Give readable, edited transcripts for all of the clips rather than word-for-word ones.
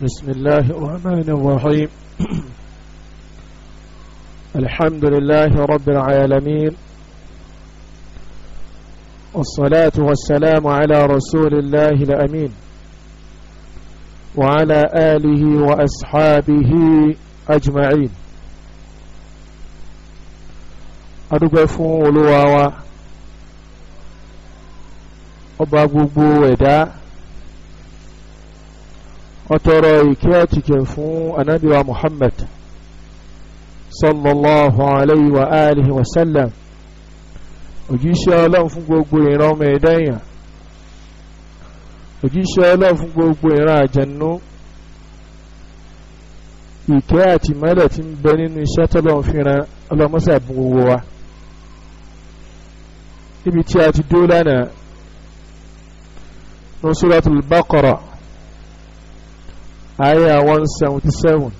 بسم الله الرحمن الرحيم. الحمد لله رب العالمين، والصلاة والسلام على رسول الله الأمين وعلى آله وأصحابه أجمعين. Adúpẹ́ fún Olúwa wa, ọba gbogbo ẹ̀dá. Ọtọrọ ìkẹ́ àtìkẹ́ fún Ànábì wa Muhammad sallallahu alayhi wa alihi wa sallam, òjíṣẹ́ Ọlọ́run fún gbogbo ìran ọmọ ẹ̀dá èèyàn, òjíṣẹ́ Ọlọ́run fún gbogbo ìran àjẹnú. Ìkẹ́ àti mẹ́lẹ̀ tí ń bẹ nínú iṣẹ́ tọ́lọ́run fi ran ọlọ́mọ́sà bùn gbogbo wa. Níbi tí a ti dó lánàá ní Suratul Baqara آية 177.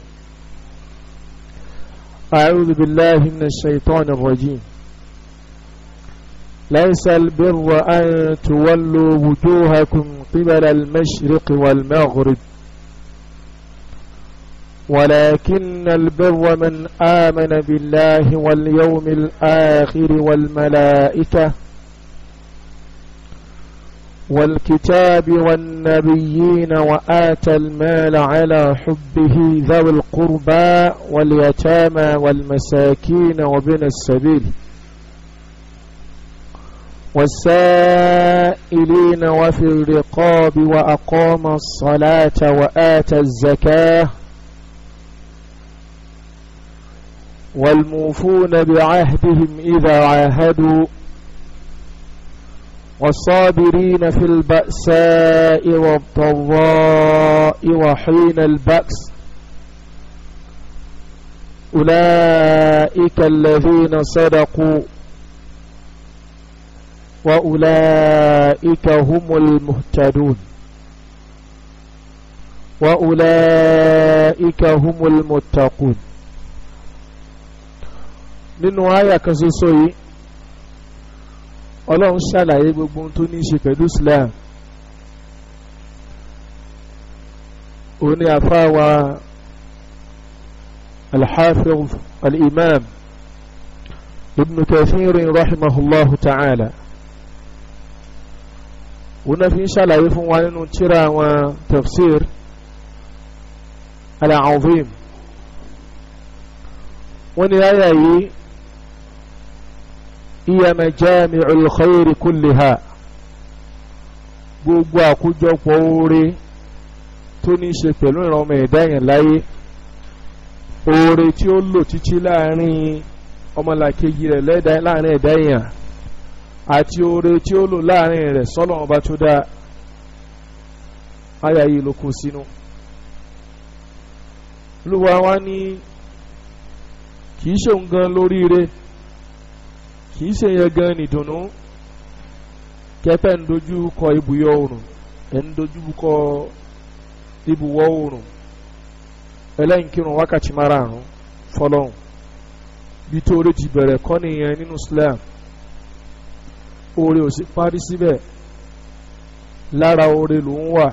أعوذ بالله من الشيطان الرجيم. ليس البر أن تولوا وجوهكم قبل المشرق والمغرب، ولكن البر من آمن بالله واليوم الآخر والملائكة والكتاب والنبيين وآتى المال على حبه ذوي القربى واليتامى والمساكين وابن السبيل والسائلين وفي الرقاب وأقام الصلاة وآتى الزكاة والموفون بعهدهم إذا عاهدوا والصابرين في البأساء والضراء وحين البأس أولئك الذين صدقوا وأولئك هم المهتدون وأولئك هم المتقون. Nínú àyà kan ṣoṣo yìí, Ọlọ́run ṣàlàyé gbogbo ohun tó ní í ṣe pẹ̀lú Islam. Òun ni àfáwà Al-Hafiz Al-Imam Ibn Kathir rahimahullahu ta'ala, òun náà fi ń ṣàlàyé fún wa nínú tírà àwọn tafsir Al-Azim. Wọ́n ní àyà yìí iya majami'ul khayri kulliha, gbogbo àkójọpọ̀ oore tó ní í ṣe pẹ̀lú ìran ọmọ ẹ̀dá yẹn láyé, oore tí ó lò títí láàrin ọmọlàkejì rẹ̀ láàrin ẹ̀dá yẹn, àti oore tí ó lò láàrin rẹ̀ sọ́lọ́run ọba tó dá, àyà yìí ló kó sínú. Olúwa wa ní kì í ṣe òun gan lóríire, kìí ṣe yẹn gan nìdùnnú kẹfẹ ń dojú kọ ibùyọ oòrùn, ẹ ń dojú kọ ibùwọ̀ oòrùn, ẹlẹ́yìn kírun wákàtí márààrún fọlọ́hún. Bí tó oore ti bẹ̀rẹ̀ kọ́ nìyẹn nínú Islam. Oore ò sì parí síbẹ̀, lára oore ló ń wà,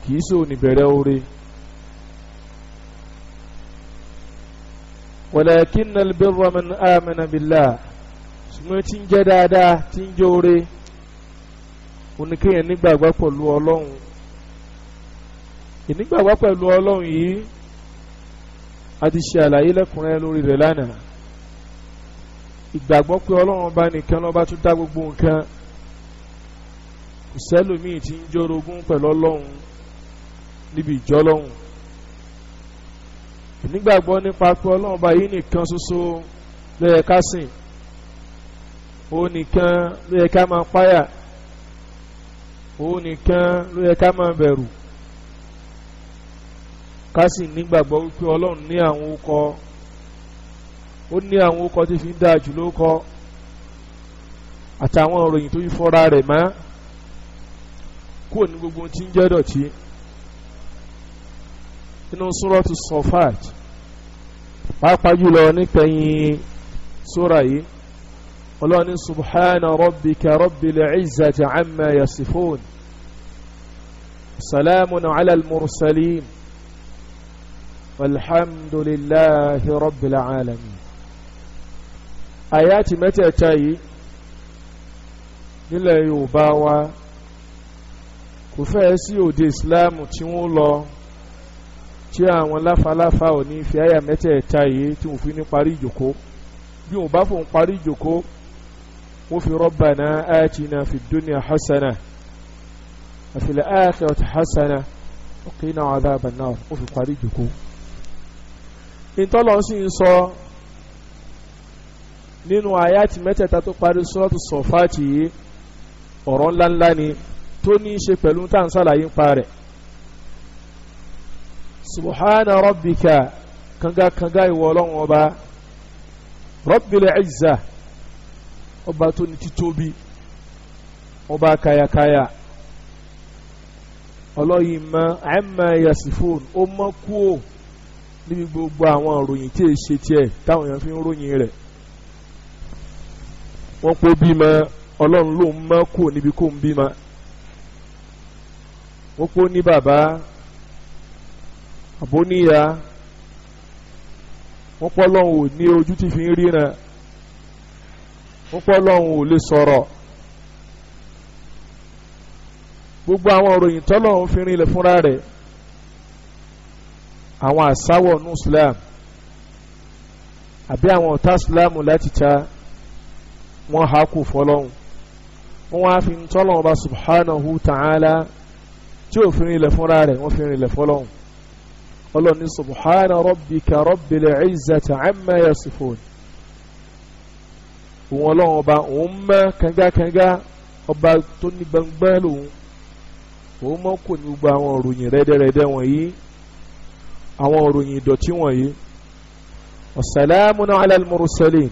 kìí ṣe òní bẹ̀rẹ̀ oore. Walakinna albirra man amana billah, ṣùgbọ́n tí ń jẹ́ dáadáa, tí ń jẹ́ oore, oníkéyàn nígbàgbọ́ pẹ̀lú Ọlọ́run. Ìnígbàgbọ́ pẹ̀lú Ọlọ́run yìí a ti ṣe àlàyé lẹ́kùnrẹ́rẹ́ lórí rẹ̀ lánàá. Ìgbàgbọ́ pé Ọlọ́run ọba nìkan lọ́ba tó dá gbogbo nǹkan, kò sẹ́lòmíì tí ń jórogún pẹ̀lú Ọlọ́run níbi ìjọ́lọ́run. Ìnígbàgbọ́ nípa pé Ọlọ́run bá yìí nìkan ṣoṣo ló yẹ ká sìn, òun nìkan ló yẹ ká máa páyà, òun nìkan ló yẹ ká máa bẹ̀rù. Ká sì nígbàgbọ́ wípé Ọlọ́run ní àwọn orúkọ, ó ní àwọn orúkọ tí fi ń dáa jù lórúkọ, àtàwọn ìròyìn tó yí fọ́ra rẹ̀ mọ́ kúrò ní gbogbo ohun tí ń jẹ́ dọ̀tí. Nínú Suratu Safat, pàápàá jùlọ níkẹyìn sura yìí, Ọlọ́run ní subhana rabbika rabbil izzati amma yasifun. Salamun ala al-mursalin walhamdulillahi rabbil alamin. Àyátì mẹ́tẹ̀ẹ̀ta yìí nílẹ̀ Yorùbá wa kò fẹ́ sí òde Ìsìláàmù tí wọ́n lọ tí àwọn láfaláfa ò ní fi àyà mẹ́tẹ̀ẹ̀ta yìí tí wọ́n fi ní parí ìjòkó. Bí wọ́n bá fòun parí ìjòkó, wọ́n fi Rabbana atina fid dunya hasana wa fil akhirati hasana wa qina adhaban nar, wọ́n fi parí ìjòkó. Ìtọ́lọ́ sì ń sọ nínú àyátì mẹ́tẹ̀ẹ̀ta tó parí Suratu Sọ̀fáàtì yìí, ọ̀rọ̀ ńláńlá ni tó ní í ṣe pẹ̀lú tá à ń sàlàyé ń pa rẹ̀. Subhana rabbika, kangakanga ìwọ Ọlọ́run ọba, Rabbil izza, ọba tó ní títóbi, ọba kayakaya, ọlọ́yin mọ́ amma yasifun, ó mọ́ kúò níbi gbogbo àwọn ìròyìn tí èè ṣe tiẹ̀ táwọn èèyàn fi ń ròyìn rẹ̀. Wọ́n pọ̀ bímọ, Ọlọ́run ló ń mọ́ kúò níbi kó ń bímọ. Wọ́n pọ̀ ní bàbá, àbó níyà, wọ́n pọ̀ lọ́hùn ò ní ojú tí fi ń ríran, wọ́n pọ̀ lọ́hùn ò lè sọ̀rọ̀. Gbogbo àwọn ìròyìn tọ́lọ́hùn fi rinlẹ̀ fúnra rẹ̀, àwọn àsáwọ̀ nù Islam àbí àwọn ọ̀tá Islam láti ta wọ́n há kù fọlọ́hùn, wọ́n wá fi tọ́lọ́hùn bá subhanahu ta'ala tí ò fi rinlẹ̀ fúnra rẹ̀, wọ́n fi rinlẹ̀ fọlọ́hùn. Ọlọ́run ní subhana rabbika rabbil izzati amma yasifun. Òun Ọlọ́run ọba òun mọ́ kangakanga, ọba tó ní gbangba lòun, òun mọ́ kò ní gbogbo àwọn òròyìn rẹ́dẹ́rẹ́dẹ́ wọ̀nyí, àwọn òròyìn ìdọ̀tí wọ̀nyí. Wasalamun ala al-mursalin,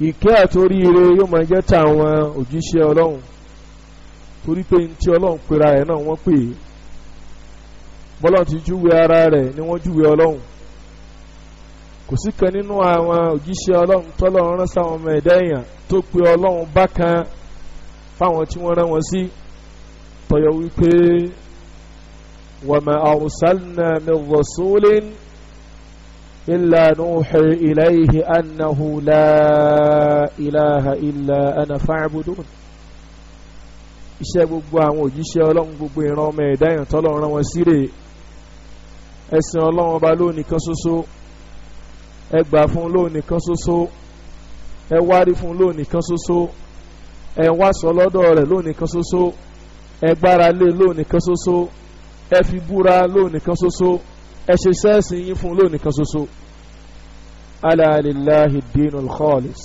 ìkẹ́ àtoríire yóò máa jẹ́ tàwọn òjíṣẹ́ Ọlọ́run, torí pé ní tí Ọlọ́run pera ẹ̀ náà wọ́n pè é. Bọ́lọ́run ti júwe ara rẹ̀ ni wọ́n júwe Ọlọ́run. Kò sí kan nínú àwọn òjíṣẹ́ Ọlọ́run tọ́lọ́run rán sáwọn ọmọ ẹ̀dá èèyàn tó pe Ọlọ́run bákan fáwọn tí wọ́n rán wọn sí, tọ́yọ wípé wa ma arsalna min rasulin illa nuhi ilayhi annahu la ilaha illa ana fa'budun. Iṣẹ́ gbogbo àwọn òjíṣẹ́ Ọlọ́run, gbogbo ìran ọmọ ẹ̀dá èèyàn tọ́lọ́run rán wọn sí rè, ẹ̀sìn Ọlọ́run ọba lónìí kan ṣoṣo, ẹ gbà fún lónìí kan ṣoṣo, ẹ wárí fún lónìí kan ṣoṣo, ẹ wáṣọ lọ́dọ̀ rẹ̀ lónìí kan ṣoṣo, ẹ gbára lé lónìí kan ṣoṣo, ẹ fi búra lónìí kan ṣoṣo, ẹ ṣe sẹ́ẹ̀sì yín fún lónìí kan ṣoṣo. Ala lillahi dinul khalis.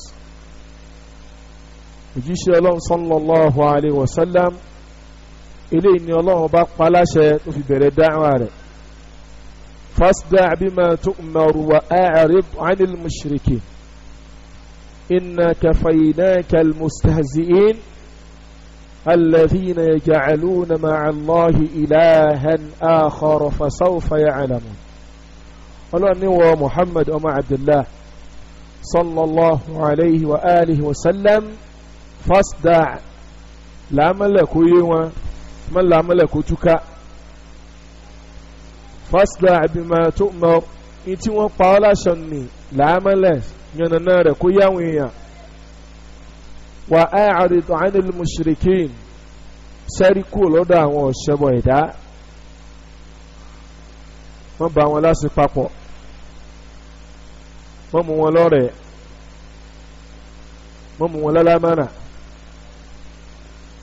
Òjíṣẹ́ Ọlọ́run sallallahu alayhi wa sallam, eléyìí ni Ọlọ́run bá pa láṣẹ tó fi bẹ̀rẹ̀ dáhùn rẹ̀. Fasda' bima tu'maru wa a'rid 'anil mushrikin inna kafaynaka al-mustahzi'in alladhina yaj'aluna ma'a Allahi ilahan akhar fasawfa ya'lamun. Ọlọ́run ní wọ Muhammad ọmọ Abdullah sallallahu alayhi wa alihi wa sallam, fasda' làmàlẹ̀ kó yé wọn, mọ́ làmàlẹ̀ kó túká. Fasda' bima tu'mar, ní tí wọ́n pa ọ́ láṣọ ní làmàlẹ̀ yànnàná rẹ̀ kó yáwọn èèyàn. Wa a'rid 'anil mushrikin, sẹ́rí kúrò lọ́dọ̀ àwọn ọ̀ṣẹ́bọ̀ ẹ̀dá, wọ́n bá wọn láṣẹ papọ̀, wọ́n mú wọn lọ́rẹ̀ẹ́, wọ́n mú wọn lálámánà,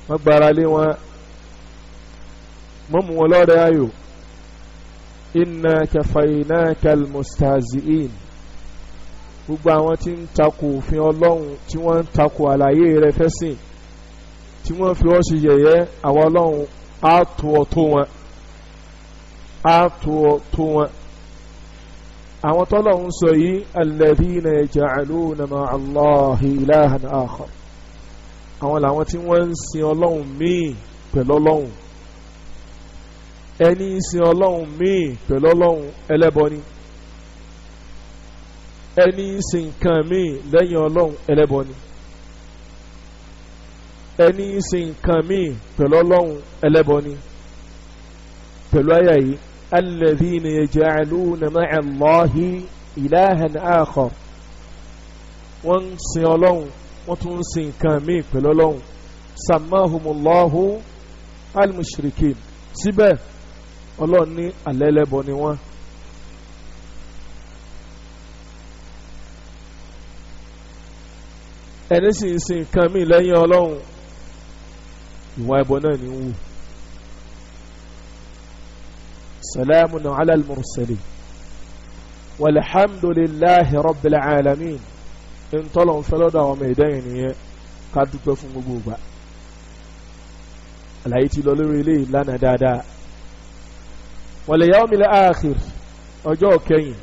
wọ́n gbára lé wọn, wọ́n mú wọn lọ́rẹ̀ẹ́ ayò. Inna kafaynaka al-mustahzi'in, gbogbo àwọn tí ń takò òfin Ọlọ́run, tí wọ́n ń takò àlàyé rẹ̀ fẹ́sìn, tí wọ́n fi ọ́ ṣe yẹ̀yẹ́, àwọn Ọlọ́run á tó ọ tó wọn, á tó ọ tó wọn. Àwọn tọ́lọ́run sọ yìí, alladhina yaj'aluna ma'a Allahi ilahan akhar, àwọn làwọn tí wọ́n ń sin Ọlọ́run míì pẹ̀lú Ọlọ́run. Ẹni ń sin Ọlọ́run míì pẹ̀lú Ọlọ́run ẹlẹ́bọ ni. Ẹni ń sin nǹkan míì lẹ́yìn Ọlọ́run ẹlẹ́bọ ni. Ẹni sin nǹkan míì pẹ̀lú Ọlọ́run ẹlẹ́bọ ni. Pẹ̀lú àyà yìí, alladhina yaj'aluna ma'a Allahi ilahan akhar, wọ́n ń sin Ọlọ́run, wọ́n tún ń sin nǹkan míì pẹ̀lú Ọlọ́run. Sammahumullahu al-mushrikin, síbẹ̀ Ọlọ́run ní alẹ́lẹ́bọ ni wọ́n. Ẹni sì ń sin nǹkan míì lẹ́yìn Ọlọ́run, ìwà ẹbọ náà ní wù. Salamun ala al-mursalin walhamdulillahi rabbil alamin. Ntọ́lọ̀ ń fẹ́ lọ́dọ̀ àwọn ọmọ ìdẹ́yìn nìyẹn, ká dúpẹ́ fún gbogbo ìgbà. Àlàyé ti lọ lórí ilé ìlànà dáadáa. Wal yawmil akhir, ọjọ́ kẹyìn,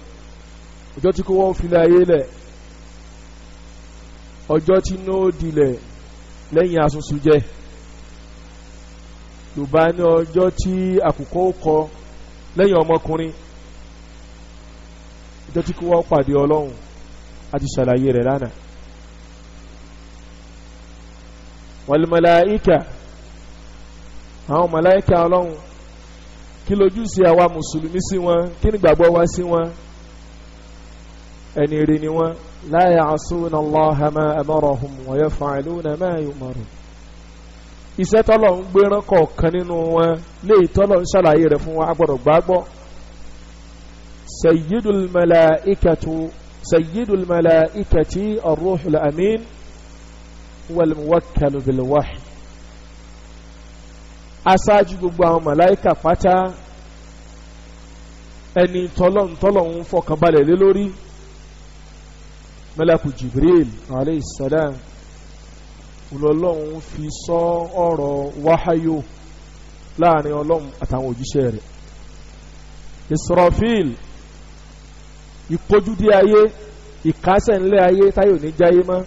ọjọ́ tí kò wọ́n fi lé ayé lẹ̀, ọjọ́ tí ní ó dilẹ̀ lẹ́yìn asusu jẹ́. Yorùbá ní ọjọ́ tí àkùkọ ó kọ lẹ́yìn ọmọkùnrin, ọjọ́ tí kò wọ́n pàdé Ọlọ́run, a ti ṣàlàyé rẹ̀ lánàá. Wal màláíkà, àwọn màláíkà Ọlọ́run, kí lójúṣe àwa mùsùlùmí sí wọn, kí ni gbàgbọ́ wa sí wọn? Ẹni rí ni wọn. La ya'suna Allaha ma amarahum wa yaf'aluna ma yu'marun. Iṣẹ́ tọ́lọ̀ ń gbéràn kọ̀ọ̀kan nínú wọn, léyìí tọ́lọ̀ ń ṣàlàyé rẹ̀ fún wa, a gbọ́dọ̀ gbàgbọ́. Sayyidul malaikatu sayyidul malaikati ar-ruhul amin wal muwakkalu bil wahyi. Aṣáájú gbogbo àwọn màláìkà pátá, ẹni tọ́lọ̀ ń fọkànbalẹ̀ lé lórí, Malaku Jibril alayhi salam, Ọlọ́run fi sọ ọ̀rọ̀ wáháyò láàrin Ọlọ́run àtàwọn òjíṣẹ́ rẹ̀. Israfil, ìpojúdé ayé, ìkásẹ̀ ńlẹ̀ ayé táyò ní jáyé mọ́,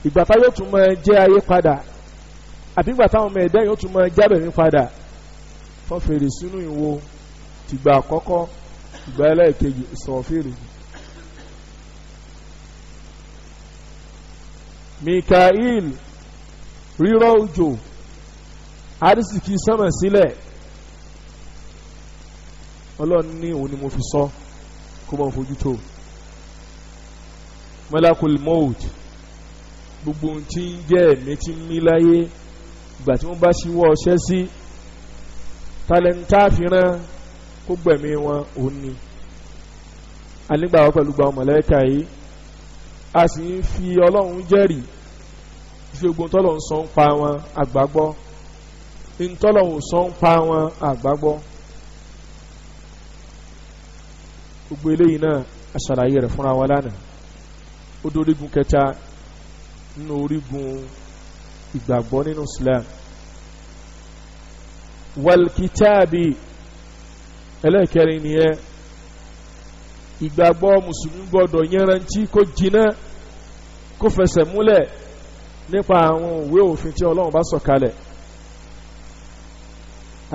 ìgbà táyò tún máa jẹ́ ayé padà, àbí ìgbà táwọn ọmọ ẹ̀dá yóò tún máa jábẹ̀ mí padà. Fọ́n fèrè sínú ìwo tìgbà àkọ́kọ́, ìgbà ẹlẹ́ẹ̀kejì, Israfil. Mikael, rírọ̀ òjò, arísìkí sánmà sílẹ̀, Ọlọ́run ní òun ni mo fi sọ kó máa fojú tó. Malakul Maut, gbogbo ohun tí ń jẹ́ ẹ̀mí tí ń mí láyé, ìgbà tí wọ́n bá ṣíwọ́ ọṣẹ́ sí, tálẹ́ńtà fìràn kó gbẹ̀mí wọn, òun ni. Anígbàwọ́ pẹ̀lú gba màláíkà yìí, a sì ń fi Ọlọ́run jẹ́rìí, fi ogun tọ́lọ̀ ń sọ ń pa wọn àgbàgbọ́, ntọ́lọ̀ ń sọ ń pa wọn àgbàgbọ́. Gbogbo eléyìí náà a ṣàlàyé rẹ̀ fúnra wa lánàá. Ó dórígun kẹta nínú orígun ìgbàgbọ́ nínú Islam. Wal-kitabi, ẹlẹ́ẹ̀kẹrin nìyẹn. Ìgbàgbọ́ mùsùlùmí gbọ́dọ̀ yẹrantí kó jiná, kó fẹsẹ̀ múlẹ̀ nípa àwọn òwe òfin tí Ọlọ́run bá sọ̀kalẹ̀.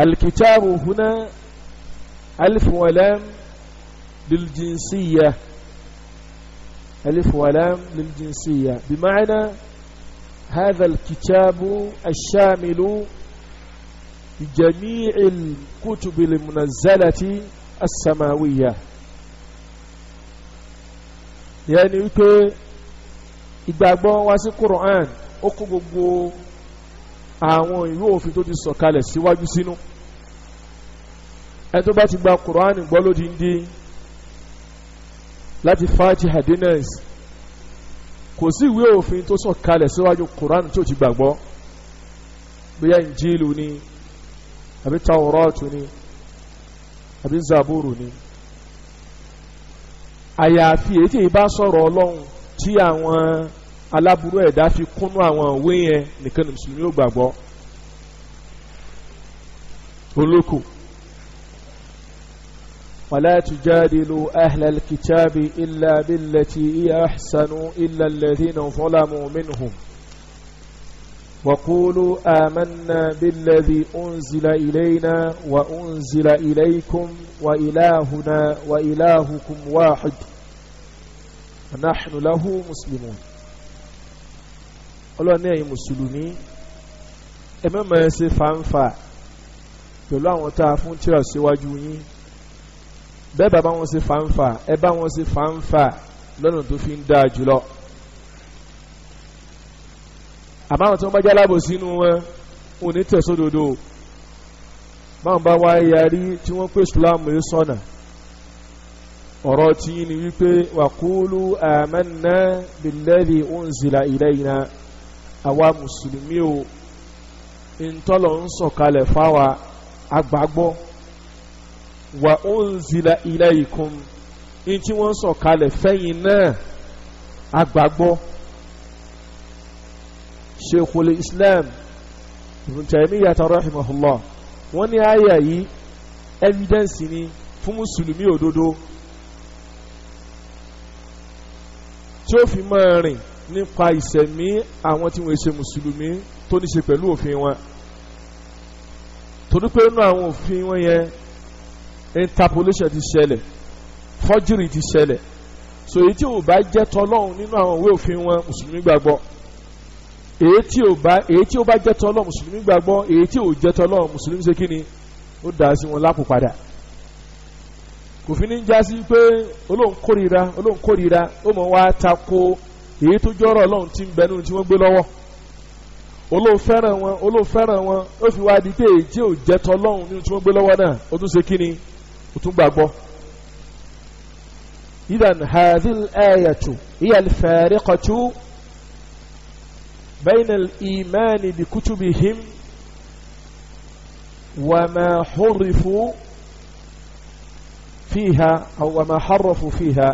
Al-kitabu huna alif wa lam lil-jinsiyya, alif wa lam lil-jinsiyya, bima'na hadha al-kitabu ash-shamilu li jami'i al-kutubi al-munazzalati as-samawiyya. Yẹn ni wípé ìgbàgbọ́ wa sí Qur'an ó kó gbogbo àwọn ìwé òfin tó ti sọ̀kalẹ̀ síwájú sínú. Ẹni tó bá ti gba Qur'an gbọ́ lódindi láti Fatiha dé Nas, kò sí ìwé òfin tó sọ̀kalẹ̀ síwájú Qur'an tí ó ti gbàgbọ́, bóyá Injilu ni, àbí Tawratu ni, àbí Zaburu ni. Àyàfi èyí tí ìbá sọ̀rọ̀ Ọlọ́run tí àwọn aláburú ẹ̀dá fi kúnnú àwọn òwe yẹn nìkan ní mùsùlùmí ò gbàgbọ́. Olóko. Wala tujadilu ahlal kitabi illa billati hiya ahsanu illa alladhina zalamu minhum. Wa qulu amanna billadhi unzila ilayna wa unzila ilaykum wa ilahuna wa ilahukum wahid. Nahnu lahu muslimun. Ọlọ́run ní ẹ̀yin mùsùlùmí, Ẹ má máa ṣe fàǹfà pẹ̀lú àwọn tá a fún tírà síwájú yín. Bẹ́ẹ̀ bá wọn ṣe fàǹfà, ẹ bá wọn ṣe fàǹfà lọ́nà tó fi ń dáa jùlọ. Àmọ́ àwọn tí wọ́n bá jẹ́ alábòsí inú wọn ò ní tẹ̀sódodo. Báwọn bá wá yarí tí wọ́n pè Islam yìí sọ̀nà, ọ̀rọ̀ tí yín ni wípé wàkúlù amanna billadhi unzila ilayna, àwa mùsùlùmí o, ntọ́lọ̀ ń sọ̀kalẹ̀ fáwa agbàgbọ́, wa unzila ilaykum, ntí wọ́n sọ̀kalẹ̀ fẹ́yìn náà agbàgbọ́. Sheikhul Islam Ibn Taymiyyah rahimahullah wọ́n ní àyà yìí evidence ni fún mùsùlùmí òdodo tí ó fi máa rìn nípa ìṣẹ̀mí àwọn tí wọ́n ṣe mùsùlùmí tó ní ṣe pẹ̀lú òfin wọn, torí pé inú àwọn òfin wọn yẹn interpolation ti ṣẹlẹ̀, forgery ti ṣẹlẹ̀. So èyí tí ò bá jẹ́ tọ́lọ́hun nínú àwọn ìwé òfin wọn mùsùlùmí gbàgbọ́, èyí tí ó bá jẹ́ tọ́lọ́hun mùsùlùmí gbàgbọ́, èyí tí ò jẹ́ tọ́lọ́hun mùsùlùmí ṣe kí ni ó dà sí wọn lápò padà. Kò fi ní jásí pé Olóhun kórìíra Olóhun kórìíra ó mọ̀ wá tako èyí tó jọ́rọ̀ Ọlọ́run tí ń bẹ nínú tí wọ́n gbé lọ́wọ́. Olóhun fẹ́ràn wọn, Olóhun fẹ́ràn wọn, ó fi wá di pé èyí tí ò jẹ́ tọ́lọ́hun nínú tí wọ́n gbé lọ́wọ́ náà ó tún ṣe kí ni ó tún gbàgbọ́. Idan hadhihi al-ayatu hiya al-fariqatu bayna al-imani bi kutubihim wa ma hurrifu fiha aw wa ma harrafu fiha.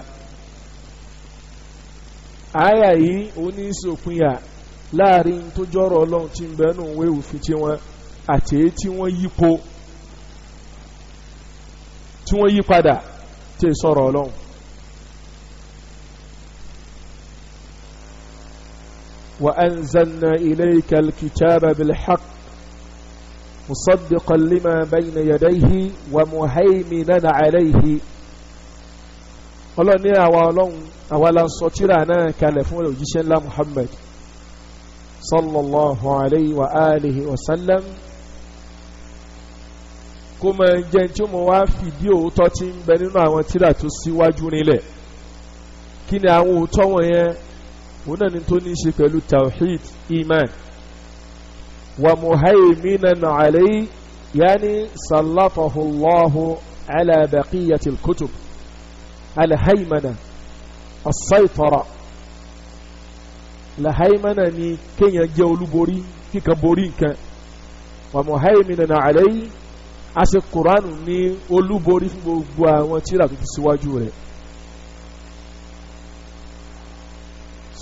Àyà yìí ó ní ìsòpinya láàrin tó jọ́rọ̀ Ọlọ́run tí ń bẹ nínú ìwé òfin tí wọ́n àti èyí tí wọ́n yípo tí wọ́n yí padà tí ì sọ̀rọ̀ Ọlọ́run. Wa anzalna ilayka al-kitaba bil-haqq musaddiqan lima bayna yadayhi wa muhaiminan alayhi. Ọlọ́run ní àwa Ọlọ́run àwa la sọ tírà náà kalẹ̀ fún òjíṣẹ́ ńlá Muhammad sallallahu alayhi wa alihi wa sallam, kó máa jẹ́ tí ó mọ̀ wá fìdí òótọ́ tí ń bẹ nínú àwọn tírà tó síwájú nílẹ̀. Kí ni àwọn òótọ́ wọ̀nyẹn? Òun náà ni tó ní í ṣe pẹ̀lú tawhid, iman. Wa muhaiminan alayhi yani sallatahu Allahu ala baqiyati al-kutub alhaimana as-saytara. Alhaimana ni kéèyàn jẹ́ olúborí, kíkan borí nǹkan. Wa muhaiminan alayhi, a ṣe Kùránù ní olúborí fún gbogbo àwọn tírà tó ti síwájú rẹ̀.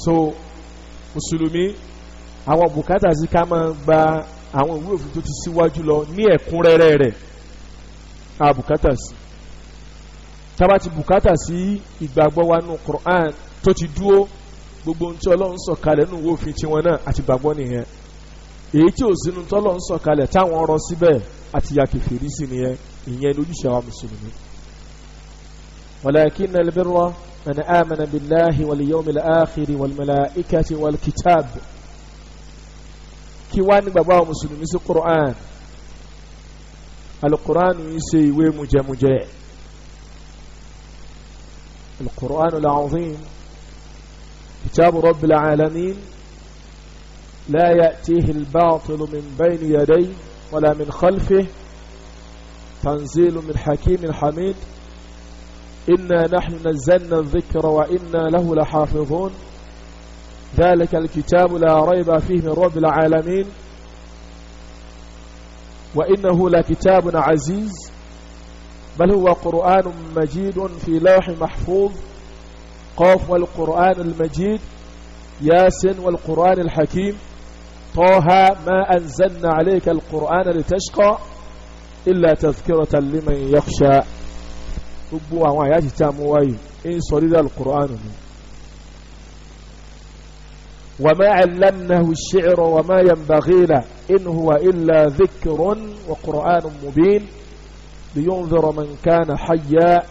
So mùsùlùmí àwọn bùkátà sí ká máa gba àwọn ìwé òfin tó ti síwájú lọ ní ẹ̀kúnrẹ́rẹ́ rẹ̀, a bùkátà sí. Tá bá ti bùkátà sí ìgbàgbọ́ wa nù Kùránì tó ti dúó, gbogbo ohun tí Ọlọ́run sọ̀kalẹ̀ nínú ìwé òfin tiwọn náà àti gbàgbọ́ nìyẹn. Èyí tí ò sínú tọ́lọ́run sọ̀kalẹ̀ táwọn ọ̀rọ̀ síbẹ̀ àti ya kèfèrí sí nìyẹn. Ìyẹn lójúṣe àwọn mùsùlùmí. Walakinna al-birra man amana billahi wal yawmil akhiri wal malaikati wal kitab. Kí wá ní gbàgbọ́ àwọn mùsùlùmí sí Qur'an? Al-Qur'an yìí ṣe ìwé mujẹmujẹ. Al-Qur'an al-azim kitabu rabbil alamin la ya'tihi al-batilu min bayni yadayhi ولا من خلفه تنزيل من حكيم حميد إنا نحن نزلنا الذكر وإنا له لحافظون ذلك الكتاب لا ريب فيه من رب العالمين وإنه لكتاب عزيز بل هو قرآن مجيد في لوح محفوظ قاف والقرآن المجيد ياسين والقرآن الحكيم طه ما أنزلنا عليك القرآن لتشقى إلا تذكرة لمن يخشى. Gbogbo àwọn àyà tí a mú wáyé ń sọ rírà al-Qur'an ni. وما علمناه الشعر وما ينبغي له إن هو إلا ذكر وقرآن مبين لينذر من كان حيا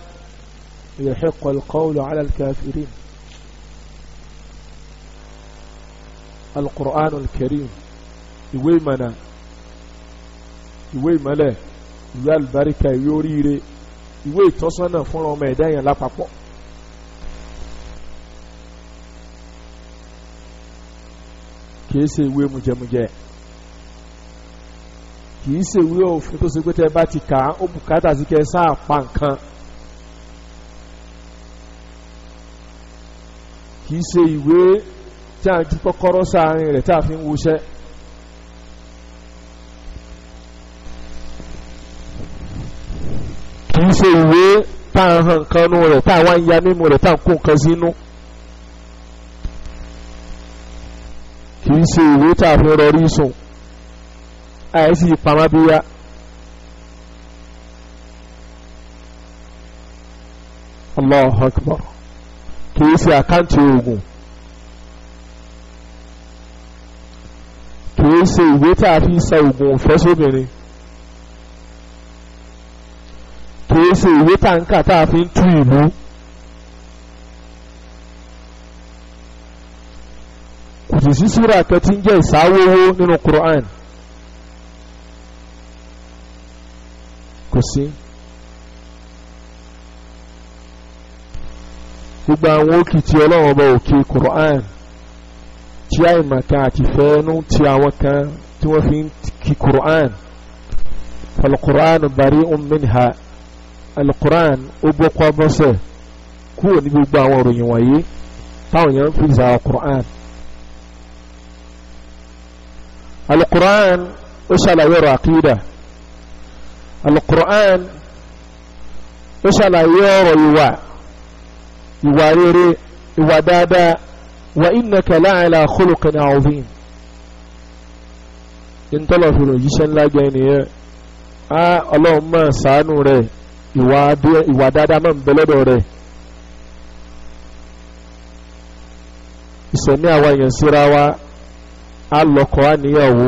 ويحق القول على الكافرين. القرآن الكريم ìwé ìmọ̀nà Ìwé ìmọ́lẹ̀, ìwé àlùbáríkà, ìwé oríire, ìwé ìtọ́sọ́nà fúnra ọmọ ẹ̀dá yẹn lápapọ̀. Kìí ṣe ìwé mujẹmujẹ, kìí ṣe ìwé òfin tó ṣe pé tẹ́ bá ti kà á ó bùkátà sí kẹ́ sáà pa nǹkan. Kìí ṣe ìwé tí a ju kọ́kọ́rọ́ sáàrin rẹ̀ tí a fi ń wuṣẹ́. Kìí ṣe ìwé tá a hàn nǹkan nú rẹ̀ tá a wá ń ya mímu rẹ̀ tá a kó nǹkan sínú. Kìí ṣe ìwé tá a fi rọrí sùn, àìsí ìpamọ́ bíyá. Allahu Akbar. Kìí ṣe àkáǹtì oògùn, kìí ṣe ìwé tá a fi sa oògùn òfẹ́ sóbìnrin, kìí ṣe ìwé tá ń kà tá a fi ń tú ìlú. Kò sì sí súrà kan tí ń jẹ́ ìsáwówó nínú Qur'an, kò sí. Gbogbo àwọn òkìtì Ọlọ́run ọba òkè Qur'an tí àìmọ̀kan àti fẹ́ẹ́nú ti àwọn kan tí wọ́n fi ń kí Qur'an. Fal-Qur'an bari'un minha, al-Qur'an ó bọ́kọ́ bọ́sẹ̀ kúrò ní gbogbo àwọn òròyìn wọ̀nyí táwọn èèyàn ń fi zà Qur'an. Al-Qur'an ó ṣàlàyé ọ̀rọ̀ àkídà. Al-Qur'an ó ṣàlàyé ọ̀rọ̀ ìwà, ìwà rere, ìwà dáadáa. Wa innaka la'ala khuluqin 'azim. Ntọ́lọ̀ fi rò yíṣẹ́ ńlá jẹ́ nìyẹn. Á Ọlọ́run máa ṣàánú rẹ̀, ìwà dáadáa máa ń bẹ lọ́dọ̀ rẹ̀. Ìsẹ̀mí àwa èèyàn síra wa, á lọ́kọ á níyàwó.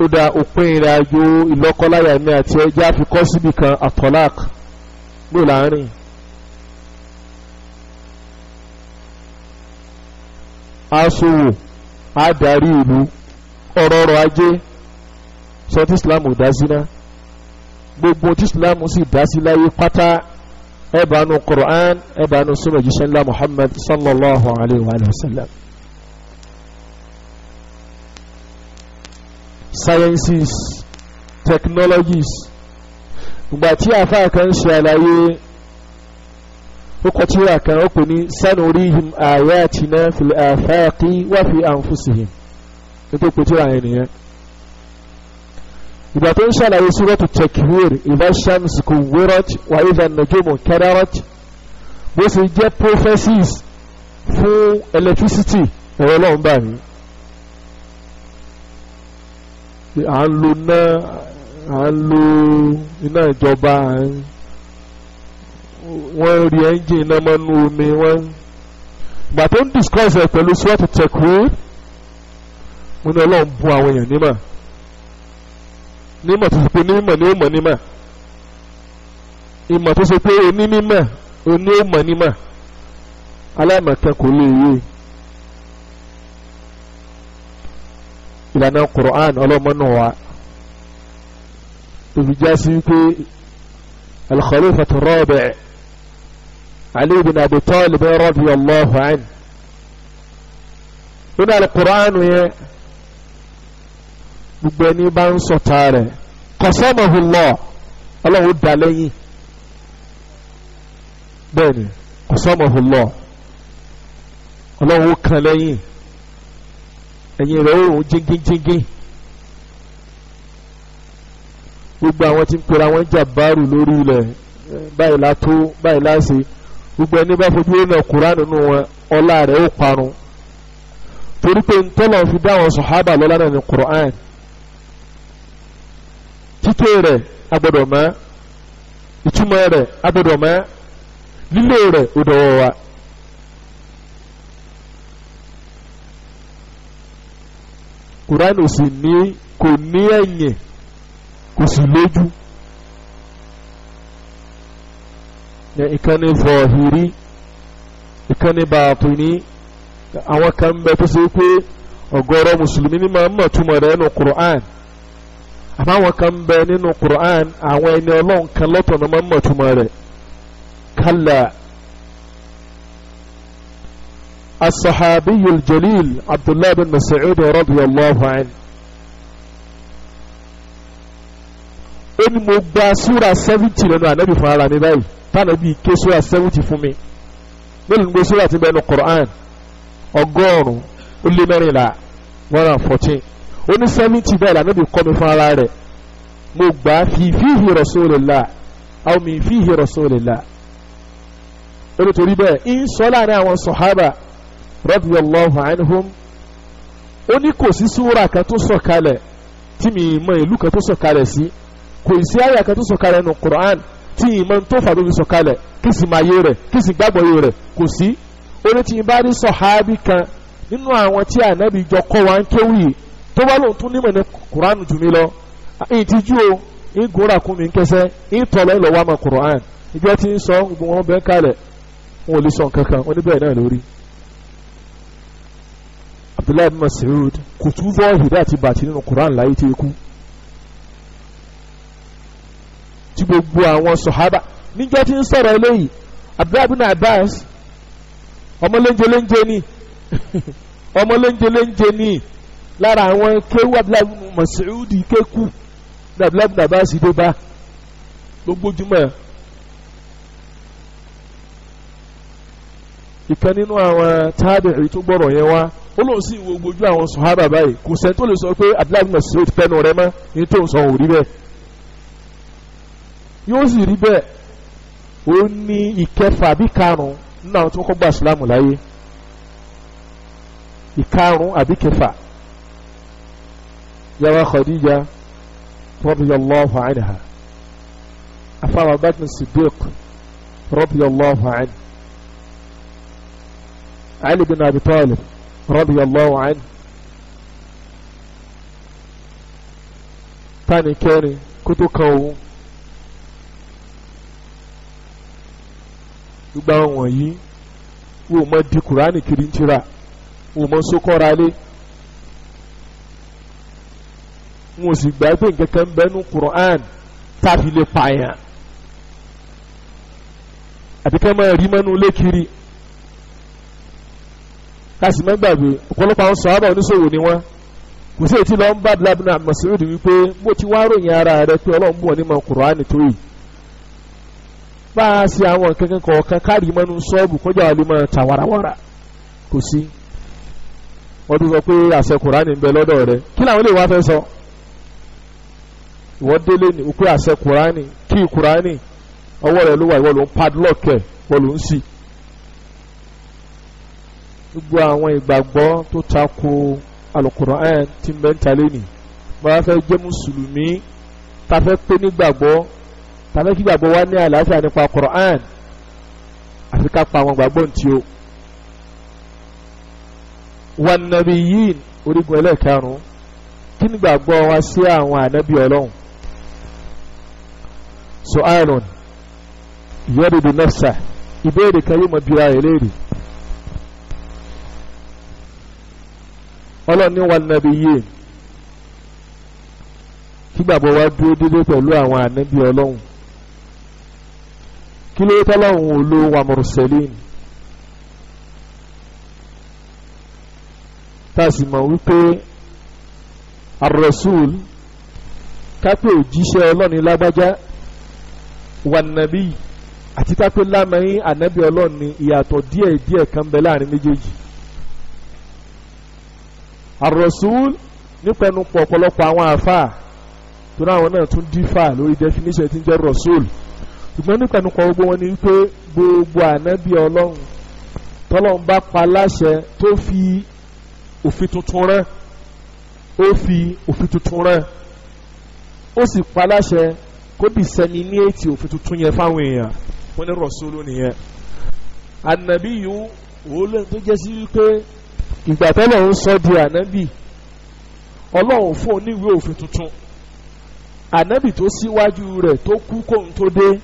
Ó da òpin ìrìn àjò ìlọ́kọláya mi àti ẹja fi kọ́ síbi kan àtọ́lák gbò láàrin. Aṣòwò, adarí ìlú, ọ̀rọ̀ ọrọ̀ ajé, sọ tí Islam ò dá sí ná. Gbogbo tí Islam sì dá sí láyé pátá, ẹ bá nu Qur'an, ẹ bá nu sunnah jíṣẹ́ ńlá Muhammad sallallahu alayhi wa sallam. Sciences, technologies. Ìgbà tí àfáà kan ṣe àlàyé, ó kọ tírà kan, ó pè ní sanurihim ayatina fil afaqi wa fi anfusihim. Nítorí pé tírà yẹn nìyẹn. Ìgbà tó ń ṣàlàyé suratu Takwir, idha shamsu kuwirat wa idha nujumu kadarat, bó ṣe jẹ́ prophecies fún electricity, ẹ̀rọ ọlọ́run bá mi. À ń lo iná, à ń lo iná ìjọba, wọ́n rí ẹ́ńjìn iná mọ́nú omi. Wọ́n gbà tó ń discuss ẹ̀ pẹ̀lú suratu Takwir, mo ní ọlọ́run bùn àwọn èèyàn nímọ̀ nímọ̀ tó ṣe pé onímọ̀ ni ó mọ̀ nímọ̀, ìmọ̀ tó ṣe pé onímọ̀ oní ó mọ̀ nímọ̀, aláìmọ̀kan kò lè yé. Ìlànà Qur'an ọlọ́mọ náà wá tó fi já sí pé al-Khalifatu ar-Rabi' Ali ibn Abi Talib radiyallahu anhu nínú al-Qur'an yẹn, gbogbo ẹni bá ń sọ̀tà rẹ̀ qasamahu Allah, ọlọ́run dá lẹ́yìn. Bẹ́ẹ̀ ni qasamahu Allah, ọlọ́run kan lẹ́yìn, ẹ̀yìn rẹ̀ ó rùn jíngínjíngín. Gbogbo àwọn tí ń pera wọn jàbáàrù lórí ilẹ̀ báyìí la tó báyìí la ṣe, gbogbo ẹni bá fojú ọ̀nà Kùránì nínú wọn, ọlá rẹ̀ ó parun. Torí pé ntọ́lọ̀ fi dá àwọn sọ̀hábà lọ́lá náà ní Kùránì. Kíké rẹ̀ agbọ́dọ̀ mọ̀, ìtumọ̀ rẹ̀ agbọ́dọ̀ mọ̀, lílò rẹ̀ ó dọ̀wọ́ wa. Kùránì ò sì ní, kò ní ẹ̀yìn, kò sì lójú. Ìkànnì zọ̀hìrí, ìkànnì bàtìní, àwọn kan ń bẹ tó ṣe pé ọ̀gọ̀rọ̀ mùsùlùmí ní máa ń mọ̀ túmọ̀ rẹ̀ nù Kùránì. Àmọ́ àwọn kan ń bẹ nínú Qur'an, àwọn ẹni Ọlọ́run kan lọ́tọ̀ ní máa ń mọ̀túmọ̀ rẹ̀. Kálá as-sahabiyul jalil Abdullah bin Mas'ud radiyallahu anhu. Ó ní mo gba súra 70 lẹ́nu ànábì fún ara mi báyìí, tánàbí ké súra 70 fún mi. Mélòó ni mo súra ti bẹ nínú Qur'an? 114, 114. Ó ní 70 bẹ́ẹ̀ lànà bí kọ́ mi fún ara rẹ̀. Mo gbà fi fihi rasulillah aw min fihi rasulillah. Ó ní torí bẹ́ẹ̀ ń sọ láàrin àwọn sọ̀hábà radiyallahu anhum. Ó ní kò sí súra kan tó sọ̀kalẹ̀ tí mi mọ ìlú kan tó sọ̀kalẹ̀ sí, kò sí àyà kan tó sọ̀kalẹ̀ nínú Qur'an tí ìmọ̀ tó fà tó fi sọ̀kalẹ̀, kí sì máa yé rẹ̀, kí sì gbàgbọ́ yé rẹ̀, kò sí. Ó ní tí n bá rí sọ̀hábì kan nínú àwọn tí ànábì jọ kọ́ wa ń kéwì tó bá lóun tún nímọ̀ ní Qur'an jù mí lọ, ìtìjú o, ìgúnra kún mi ń kẹsẹ́, ìtọ̀lọ́ ìlọ́wọ́ àmọ́ Qur'an. Ìjọ tí ń sọ gbogbo wọn bẹ́ẹ̀ kalẹ̀, wọn ò lè sọ nǹkan kan, wọn ní bẹ́ẹ̀ náà lórí. Abdullahi bin Mas'ud kò tún fọ́ ìdá àti bàtí nínú Qur'an láyé tí ikú. Tí gbogbo àwọn sọ̀hábà níjọ́ tí ń sọ̀rọ̀ eléyìí, Abdullahi bin Abbas ọmọ léńjẹ léńjẹ ni, ọmọ léńjẹ léńjẹ ni, lára àwọn kéwú Abdullahi bin Mas'ud kéku Abdullahi bin Abbas dé bá gbogbo jùmọ̀. Ìkan nínú àwọn tábìrì tó gbọ́rọ̀ yẹn wá, ó lóun sì wo gbójú àwọn sọ̀hábà báyìí, kò sẹ́ni tó lè sọ pé Abdullahi bin Mas'ud fẹ́nu rẹ mọ́ ní tó ń sọ òun rí bẹ́ẹ̀. Yóò sì rí bẹ́ẹ̀. Ó ní ìkẹfà àbí karùn-ún nínú àwọn tó kọ́ gba ìsìlámù láyé, ìkarùn-ún àbí kẹfà. Yàrá Khadija radiyallahu anha, afáwọn Abubakar Siddiq radiyallahu anhu, Ali bin Abi Talib radiyallahu anhu, tani kẹrin kó tó kan òun. Gbogbo àwọn wọ̀nyí wò mọ di Kùránì kiri ń tira, wò mọ sókọ́ra lé, wọn ò sì gbà pé nǹkan kan bẹ́ẹ̀ nú Kùránì tàbí lè pààyàn àbí ká máa rí mọ́nú lé kiri. Ká sì má gbàgbé ọ̀pọ̀lọpọ̀ àwọn sọ̀hábà oníṣòwò ni wọ́n. Kò sí èyí tí lọ́n bá Abdullahi bin Mas'ud wípé mo ti wá ròyìn ara rẹ pé Ọlọ́run bù wọ́n ní mọ̀ Kùránì tó yìí, bá a ṣe àwọn kankan kọ̀ọ̀kan káàdì mọ́nú ṣọ́ọ̀bù kọjá wa lè máa ta warawara. Kò sí. Wọ́n tún sọ pé àṣẹ Kùránì ń bẹ lọ́dọ̀ rẹ, kí làwọn lè wá fẹ́ sọ? Ìwọ délé ní pé àṣẹ Kùránì kí Kùránì ọwọ́ rẹ ló wà, ìwọ ló ń padlock ẹ̀, ìwọ ló ń ṣí. Gbogbo àwọn ìgbàgbọ́ tó tako Al-Qur'an tí ń bẹ ń ta lẹ́nì, bá a fẹ́ jẹ́ mùsùlùmí, ta fẹ́ pé nígbàgbọ́, tàbí kí gbàgbọ́ wa ní àlàáfíà nípa Qur'an, àfi ká pa àwọn gbàgbọ́ ntí o. Wan nabiyyin, orígun ẹlẹ́ẹ̀karùn-ún, kí ni gbàgbọ́ wa sí àwọn ànábì Ọlọ́run? Su'alun yaridu nafsa, ìbéèrè kan yóò mọ bíra rẹ̀ léèrè. Ọlọ́run ní wan nabiyyin, kí gbàgbọ́ wa dúró dédé pẹ̀lú àwọn ànábì Ọlọ́run. Kí ló tọ́lọ́hún ò lo wa mursalin? Tá a sì mọ̀ wípé ar-rasul kápẹ́ òjíṣẹ́ Ọlọ́run lágbájá, wà nàbí àti kápẹ́ lámẹ́yìn ànábì Ọlọ́run ní ìyàtọ̀ díẹ̀ díẹ̀ kan bẹ láàrin méjèèjì. Ar-rasul nípẹ̀nu pọ̀ ọ̀pọ̀lọpọ̀ àwọn àfáà tó náà àwọn náà tún dífà lórí definition tí ń jẹ́ rasul. Ṣùgbọ́n nípẹ̀nukọ̀ gbogbo wọn ni wípé gbogbo ànábì Ọlọ́run tọ́lọ́run bá pa láṣẹ tó fi òfin tuntun rán, ó fi òfin tuntun rán, ó sì pa láṣẹ kó disseminate òfin tuntun yẹn fáwọn èèyàn, wọ́n ní rọ̀súlù nìyẹn. Ànábì yìí wò lóyún tó jẹ́ sí wípé ìgbà tọ́lọ́run sọ di ànábì, Ọlọ́run fún oníwèé òfin tuntun. Ànábì tó síwájú rẹ̀ tó kú kóhun tó dé,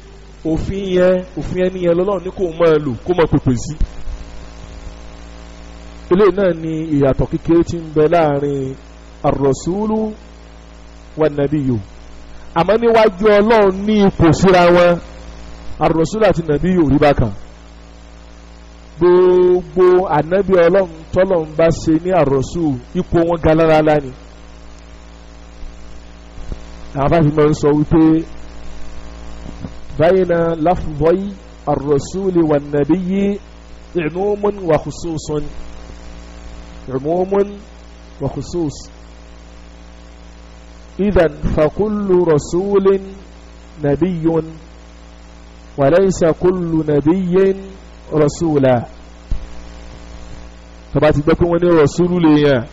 òfin yẹn òfin ẹni yẹn lọ́lọ́run ní kó máa lò kó máa pèpè sí. Eléyìí náà ni ìyàtọ̀ kékeré tí ń bẹ láàrin ar-rasulu wan nabiyyu. Àmọ́ níwájú Ọlọ́run ní ipò síra wọn, ar-rasul àti nabiyyu rí bákan. Gbogbo ànábì Ọlọ́run tọ́lọ́run bá ṣe ní ar-rasul ipò wọn galarala ni. Àwọn bá fi máa ń sọ wípé bayna lafdhay ar-rasul wan nabiyyi umumun wa khususun, umumun wa khusus. Idhan fakullu rasulin nabiyyun wa laysa kullu nabiyyin rasula. Tọ́ba ti gbọ́ pé wọ́n ní rasulu lè yàn,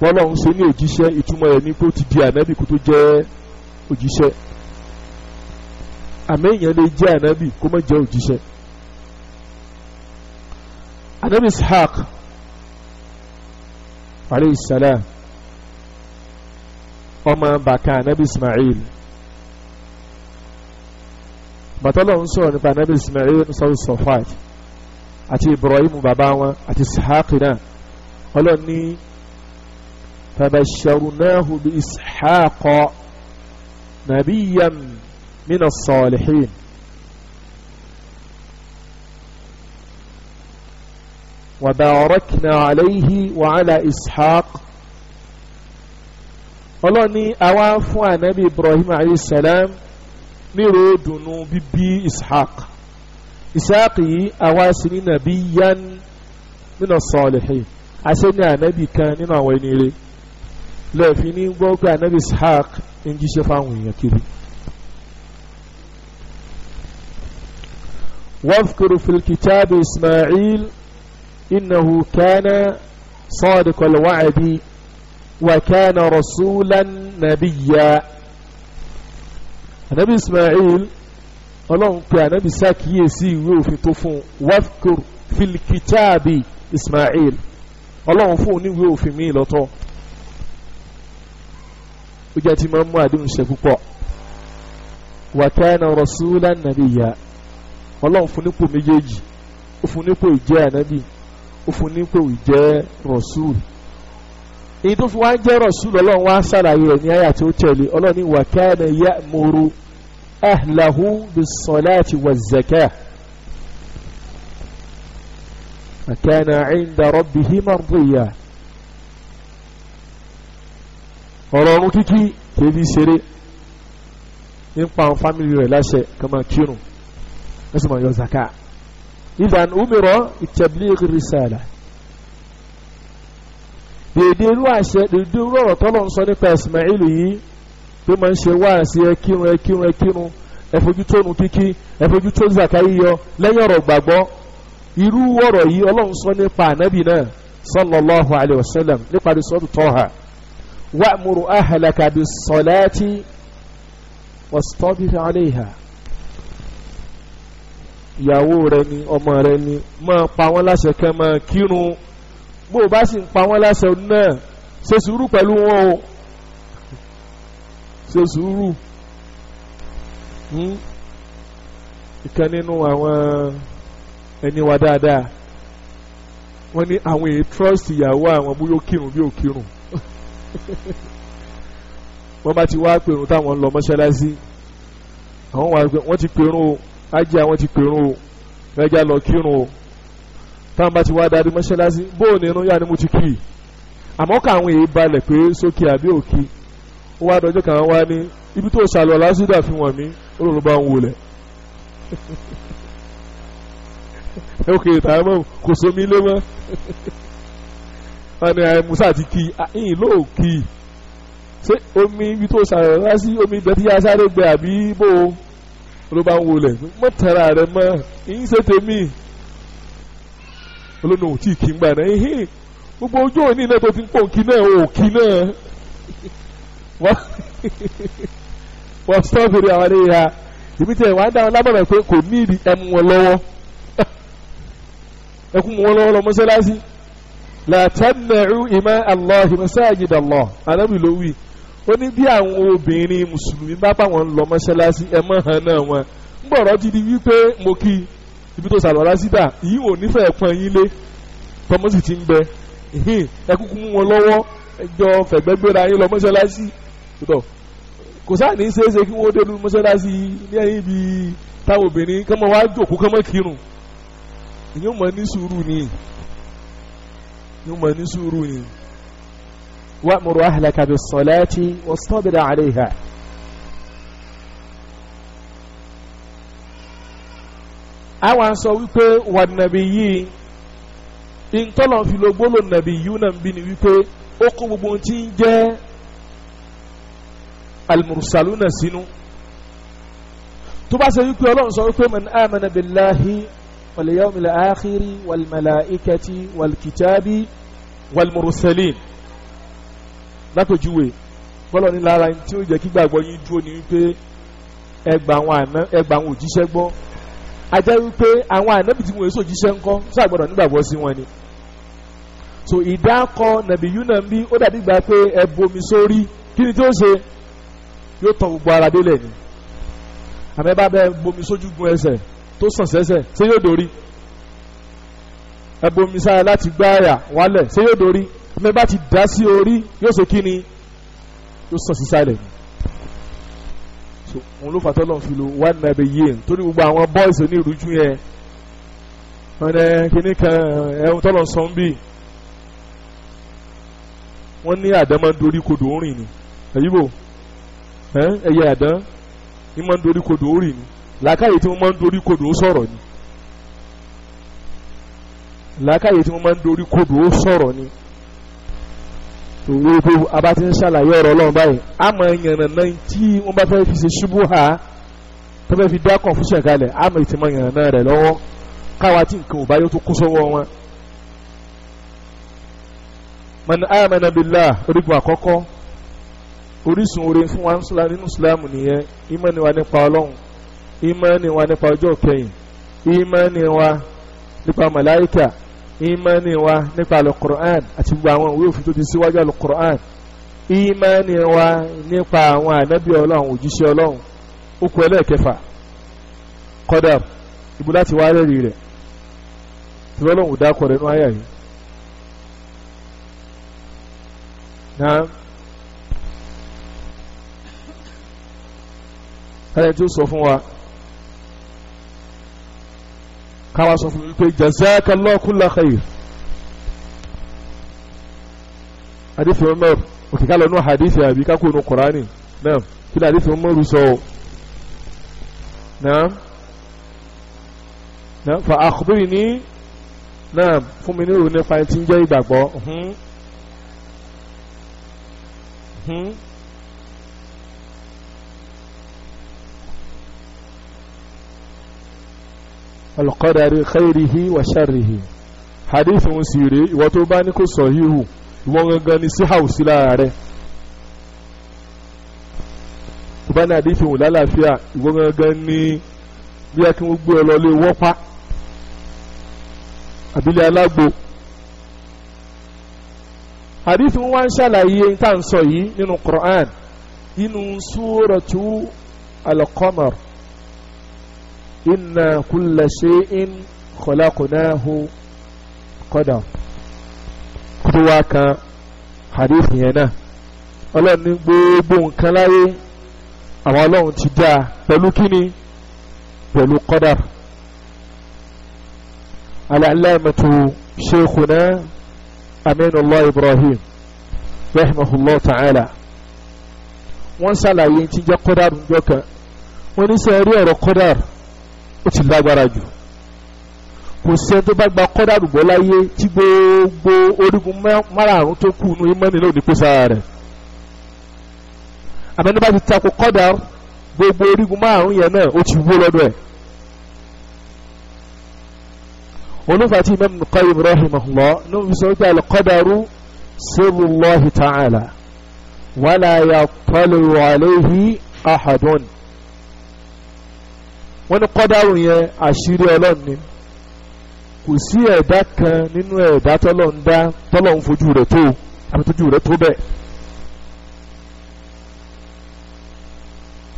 wọ́n lọ́n ṣe ní òjíṣẹ́, ìtumọ̀ rẹ̀ ní pé ó ti di ànábì kó tó jẹ́ òjíṣẹ́. Àmọ́ èèyàn lè jẹ́ ànábì kó má jẹ́ òjíṣẹ́. Ànábì Ishaq alayhi salam, ọmọ bàkà ànábì Ismail. Bàtọ́lọ̀ ń sọ̀rọ̀ nípa ànábì Ismail sọ́rọ̀ Sọfat àti Ibrahim bàbá wọn àti Ishaq náà, Ọlọ́run ní fabasharnahu bi Ishaqa nabiyyan mina as-salihin. Wa barakna alayhi wa ala Ishaq. Ọlọ́run ní àwa fún ànábì Ibrahim alayhi salam nírò dùnú bíbí Ishaq. Ishaq yìí àwa sì ní nabiyyan mina as-salihin, àṣẹ ní ànábì kan nínú àwọn ẹni rere. Lẹ́ẹ̀fin ní gbọ́ pé ànábì Ishaq ń jíṣẹ́ fáwọn èèyàn kiri. Wadhkur fil kitabi Ismail innahu kana sadiqal wa'di wa kana rasulan nabiyya. Ànábì Ismail, Ọlọ́run pé ànábì ṣàkíyèsí ìwé òfin tó fún un. Wadhkur fil kitabi Ismail, Ọlọ́run fún un ní ìwé òfin míì lọ́tọ̀. Ó jẹ́ tí máa ń mú àdéhùn ṣe púpọ̀. Wa kana rasulan nabiyya, Ọlọ́run fún nípò méjèèjì, ó fún nípò ìjẹ́ ànábì, ó fún nípò ìjẹ́ rasul. Èyí tó fi wá ń jẹ́ rasul, Ọlọ́run wá ṣàlàyé rẹ̀ ní àyà tí ó tẹ̀lé. Ọlọ́run ní wa kana ya'muru ahlahu bis-salati waz-zakah wa kana 'inda rabbihi mardiyya. Ọ̀rọ̀ ọ̀run kíkí kìí fi ṣeré, nípa àwọn fámìlì rẹ̀ láṣẹ kí wọ́n máa kírun, wọ́n sì máa yọ zaka. Idhan umira bi-tabligh risala. Dèdè irú àṣẹ, dèdè irú ọ̀rọ̀ tọ́lọ̀ ń sọ nípa Ismail yìí tó máa ń ṣe wáàsí ẹ kírun, ẹ kírun, ẹ kírun, ẹ fojú tó nu kíkí, ẹ fojú tó zaka yíyọ lẹ́yìn ọ̀rọ̀ gbàgbọ́. Irú ọ̀rọ̀ yìí Ọlọ́run sọ nípa ànábì náà sallallahu alayhi wa sallam nípa sọ́ọ̀tù Tọ́ha. Wa'mur ahlaka bis-salati wastabir 'alayha. Ìyàwó rẹ ni, ọmọ rẹ ni, máa pa wọ́n láṣẹ kẹ́ máa kírun. Bó o bá sì ń pa wọ́n láṣẹ náà, ṣe sùúrù pẹ̀lú wọn o, ṣe sùúrù. Ìkan nínú àwọn ẹni wa dáadáa, wọ́n ní àwọn èyí trust ìyàwó àwọn bóyá ó kírun bí ó kírun. Wọ́n bá ti wá pèrún táwọn ń lọ mọ́ṣáláṣí, àwọn wà wọ́n ti pèrún o, ájì àwọn ti pèrún o, ẹja lọ kírun o. Táwọn bá ti wá darí mọ́ṣáláṣí, bóò ní irun yá ni mo ti kì í. Àmọ́ káwọn èyí balẹ̀ pé sókè àbí òkì. Ó wá dọjọ́ kan wá ní ibi tó ṣàlọ́ lásìdá fi wọ̀n mí, ó lòlú bá ń wọlé. Ókè tààmọ́ kò sómi lé mọ́. Wọ́n ní Musa ti kì í, ìyìn ló kì í. Ṣé omi ibi tó ṣàlọ́ lásì omi ibẹ̀ tí yá sáré gbẹ àbí bò ó ló bá ń wọlé? Mọ́ tẹ̀ra rẹ̀ mọ́, ìyìn ṣe tèmi. Olóòna ò tí ì kí ń gbà náà, ìhìn gbogbo ojú òní náà tó ti ń pò kí náà ò kí náà. Wọ́n sọ́ọ̀fìrì àwọn ẹ̀yà ìbí tí ẹ̀ wá ń dáhùn lábọ̀rẹ̀ pé kò ní ìdí ẹmu wọn lọ́wọ́, ẹkún wọn lọ́wọ́ lọ mọ́sálásí. La tamna'u ima Allahi masajid Allah, anábì ló wí. Ó ní bí àwọn obìnrin mùsùlùmí bá bá wọn lọ mọ́sálásí ẹ mọ́ hàn náà wọn. Ń bọ̀rọ̀ ti di wípé mo kí ibi tó sàlọ́lá sí dà yìí ò nífẹ̀ẹ́ pọ́n yín lé, tọmọ sì ti ń bẹ, ẹ kúkú mú wọn lọ́wọ́, Ẹjọ́ fẹ̀gbẹ́gbéra yín lọ mọ́ṣáláṣí tó kò sáà ní ṣeéṣe kí wọ́n dé lu mọ́ṣáláṣí ní ẹ̀yìn ibi táwọn obìnrin kọ́mọ wá jòkó kọ́mọ kírun. Ìyẹn mọ̀ ní sùúrù ni, ìyẹn mọ̀ ní sùúrù ni. Wa'mur ahlaka bis-salati wastabir 'alayha. Àwọn sọ wípé wà nàbí yìí ìtọ́lọ̀ fi lo gbólò nàbí yìí náà ń bí ni wípé ó kó gbogbo ohun tí ń jẹ́ al-mursaluna sínú. Tó bá ṣe wípé Ọlọ́run sọ wípé man amana billahi wal yawmil akhiri wal malaikati wal kitabi wal mursalin látòjúwe bọ́lọ̀ ní lára tí ó jẹ́ kí gbàgbọ́ yín dúró ni wípé ẹgbà àwọn òjíṣẹ́ gbọ́. A jẹ́ wípé àwọn ànábì tí wọ́n èso òjíṣẹ́ ńkọ́ sàgbọ́dọ̀ nígbàgbọ́ sí wọn ni. So ìdákọ nàbì yìí náà ń bí ó dàbí gbà pé ẹ bomi sórí kí ni tí ó ṣe yóò tọ gbogbo ara délẹ̀ ni. Àmọ́ ẹ bá bẹ bomi sójú gun ẹsẹ̀ tó sàn sẹ́sẹ̀ ṣé yóò dórí? Ẹ bomi sára láti gbá àyà wálẹ̀ ṣé yóò dórí? Àmọ́ ẹ bá ti dá sí orí yóò ṣe kí ni? Yóò sàn sísàlẹ̀ ni. So òun ló fàtọ́ lọ́n fi lo wà nàbẹ̀ yìí nítorí gbogbo àwọn bọ́ìsì onírújú yẹn wọn ní kíní kan ẹ̀hún tọ́lọ̀ sọ ń bì wọ́n ní àdán máa ń dorí kodò ó rìn ni ẹ̀yíbò ẹ̀yẹ àdán ní máa ń dorí kodò ó rìn ni làákàyè tí wọ́n máa ń dorí kodò ó sọ̀rọ̀ ni làákàyè tí wọ́n máa ń dorí kodò ó sọ̀rọ̀ ni. Òwe pé a bá ti ń ṣàlàyé ọ̀rọ̀ Ọlọ́run báyìí àmọ́ ìyànnà náà tí wọ́n bá fẹ́ fi ṣe ṣubú ha tó fẹ́ fi dá confusion kalẹ̀ àmọ́ ìtìmọ̀ ìyànnà rẹ̀ lọ́wọ́ káwa tí nǹkan ò bá yóò tó kó sọ́wọ́ wọn. Man amana billah orígun àkọ́kọ́ orísun oore fún wa nínú Ìsìlámù nìyẹn. Ìmánì wa nípa Ọlọ́run, ìmánì wa nípa ọjọ́ kẹyìn, ìmánì wa nípa màláíkà, ìmánì wa nípa alukur'an àti gbogbo àwọn ìwé òfin tó ti síwájú alukur'an, ìmánì wa nípa àwọn ànábì Ọlọ́run òjíṣẹ́ Ọlọ́run. Ó kù ẹlẹ́ẹ̀kẹfà kọ́dà ibo láti wá rẹ́rìí rẹ̀ tí Ọlọ́run ò dákọ̀ rẹ̀ nú àyà yìí. Náà kálẹ̀ tó sọ fún wa káwa sọ fún mi pé jazakallahu kulla khair. Hadithi Umar òkè ká lọ nú hadithi àbí ká kó nu Qur'ani náà kí ni hadithi Umar sọ o náà náà fa akhbirni náà fún mi ní òun nípa ẹni tí ń jẹ́ ìgbàgbọ́. Al-qadari khayrihi wa sharrihi hadith ń sì rèé ìwọ tó bá ní kò sọ híhù ìwọ gangan ni síhà ò sí lára rẹ tó bá ní hadith ń lálàáfíà ìwọ gangan ni bí a kí wọ́n gbé ọ lọ lé wọ́pá àbílẹ̀ alágbo. Hadith ń wá ń ṣàlàyé tá à ń sọ yìí nínú Qur'an nínú súratu Al-Qamar. Inna kulla shay'in khalaqnahu qadar. Kótó wá kan hadith yẹn náà Ọlọ́run ní gbogbo nǹkan láyé àwọn Ọlọ́run ti dá pẹ̀lú kíni pẹ̀lú qadar. Al-allamatu sheikhuna Aminullah Ibrahim rahimahullah ta'ala wọ́n ṣàlàyé tí jẹ́ qadar njọ́ kan wọ́n ní sẹ́ rí ọ̀rọ̀ qadar ó ti lágbára jù kò sẹ́ni tó bá gba kọ́dàrú gbọ́ láyé tí gbogbo orígun márààrún tó kù nínú ìmọ̀ni náà ní kó sára rẹ̀ àmọ́ ní bá ti takò kọ́dàrú gbogbo orígun márààrún yẹn náà ó ti wó lọ́dọ̀ ẹ̀. Olúfà tí Imam Qayyim rahimahullah ní wọ́n fi sọ pé al-qadaru sirrullahi ta'ala wala yattali'u alayhi ahadun. Wọ́n ní kọ́dàrú yẹn àṣírí Ọlọ́run ni kò sí ẹ̀dá kan nínú ẹ̀dá tọ́lọ́run dá tọ́lọ́run fojú rẹ̀ tó àbí tójú rẹ̀ tó bẹ́ẹ̀.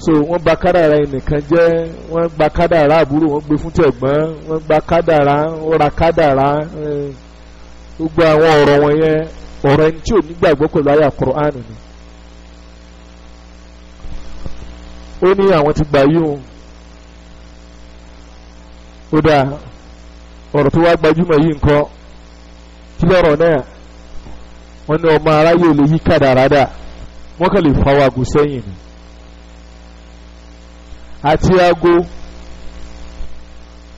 So wọ́n gba kádàrá ẹnìkan jẹ́ wọ́n gba kádàrá àbúrò wọ́n gbé fún tẹ̀gbọ́n wọ́n gba kádàrá wọ́n ra kádàrá gbogbo àwọn ọ̀rọ̀ wọn yẹn Ọ̀rọ̀ ẹni tí ò ní gbàgbọ́ pẹ̀lú àyà Kùránì ni. Ó ní àwọn ti gbà yí o. Ó dáa, ọ̀rọ̀ tó wá gbajúmọ̀ yìí nǹkan kí lọ́rọ̀ náà? Wọ́n ní ọmọ aráyé ò lè yí kádàrá dà, wọ́n kàn lè fa waago sẹ́yìn ni. Àti aago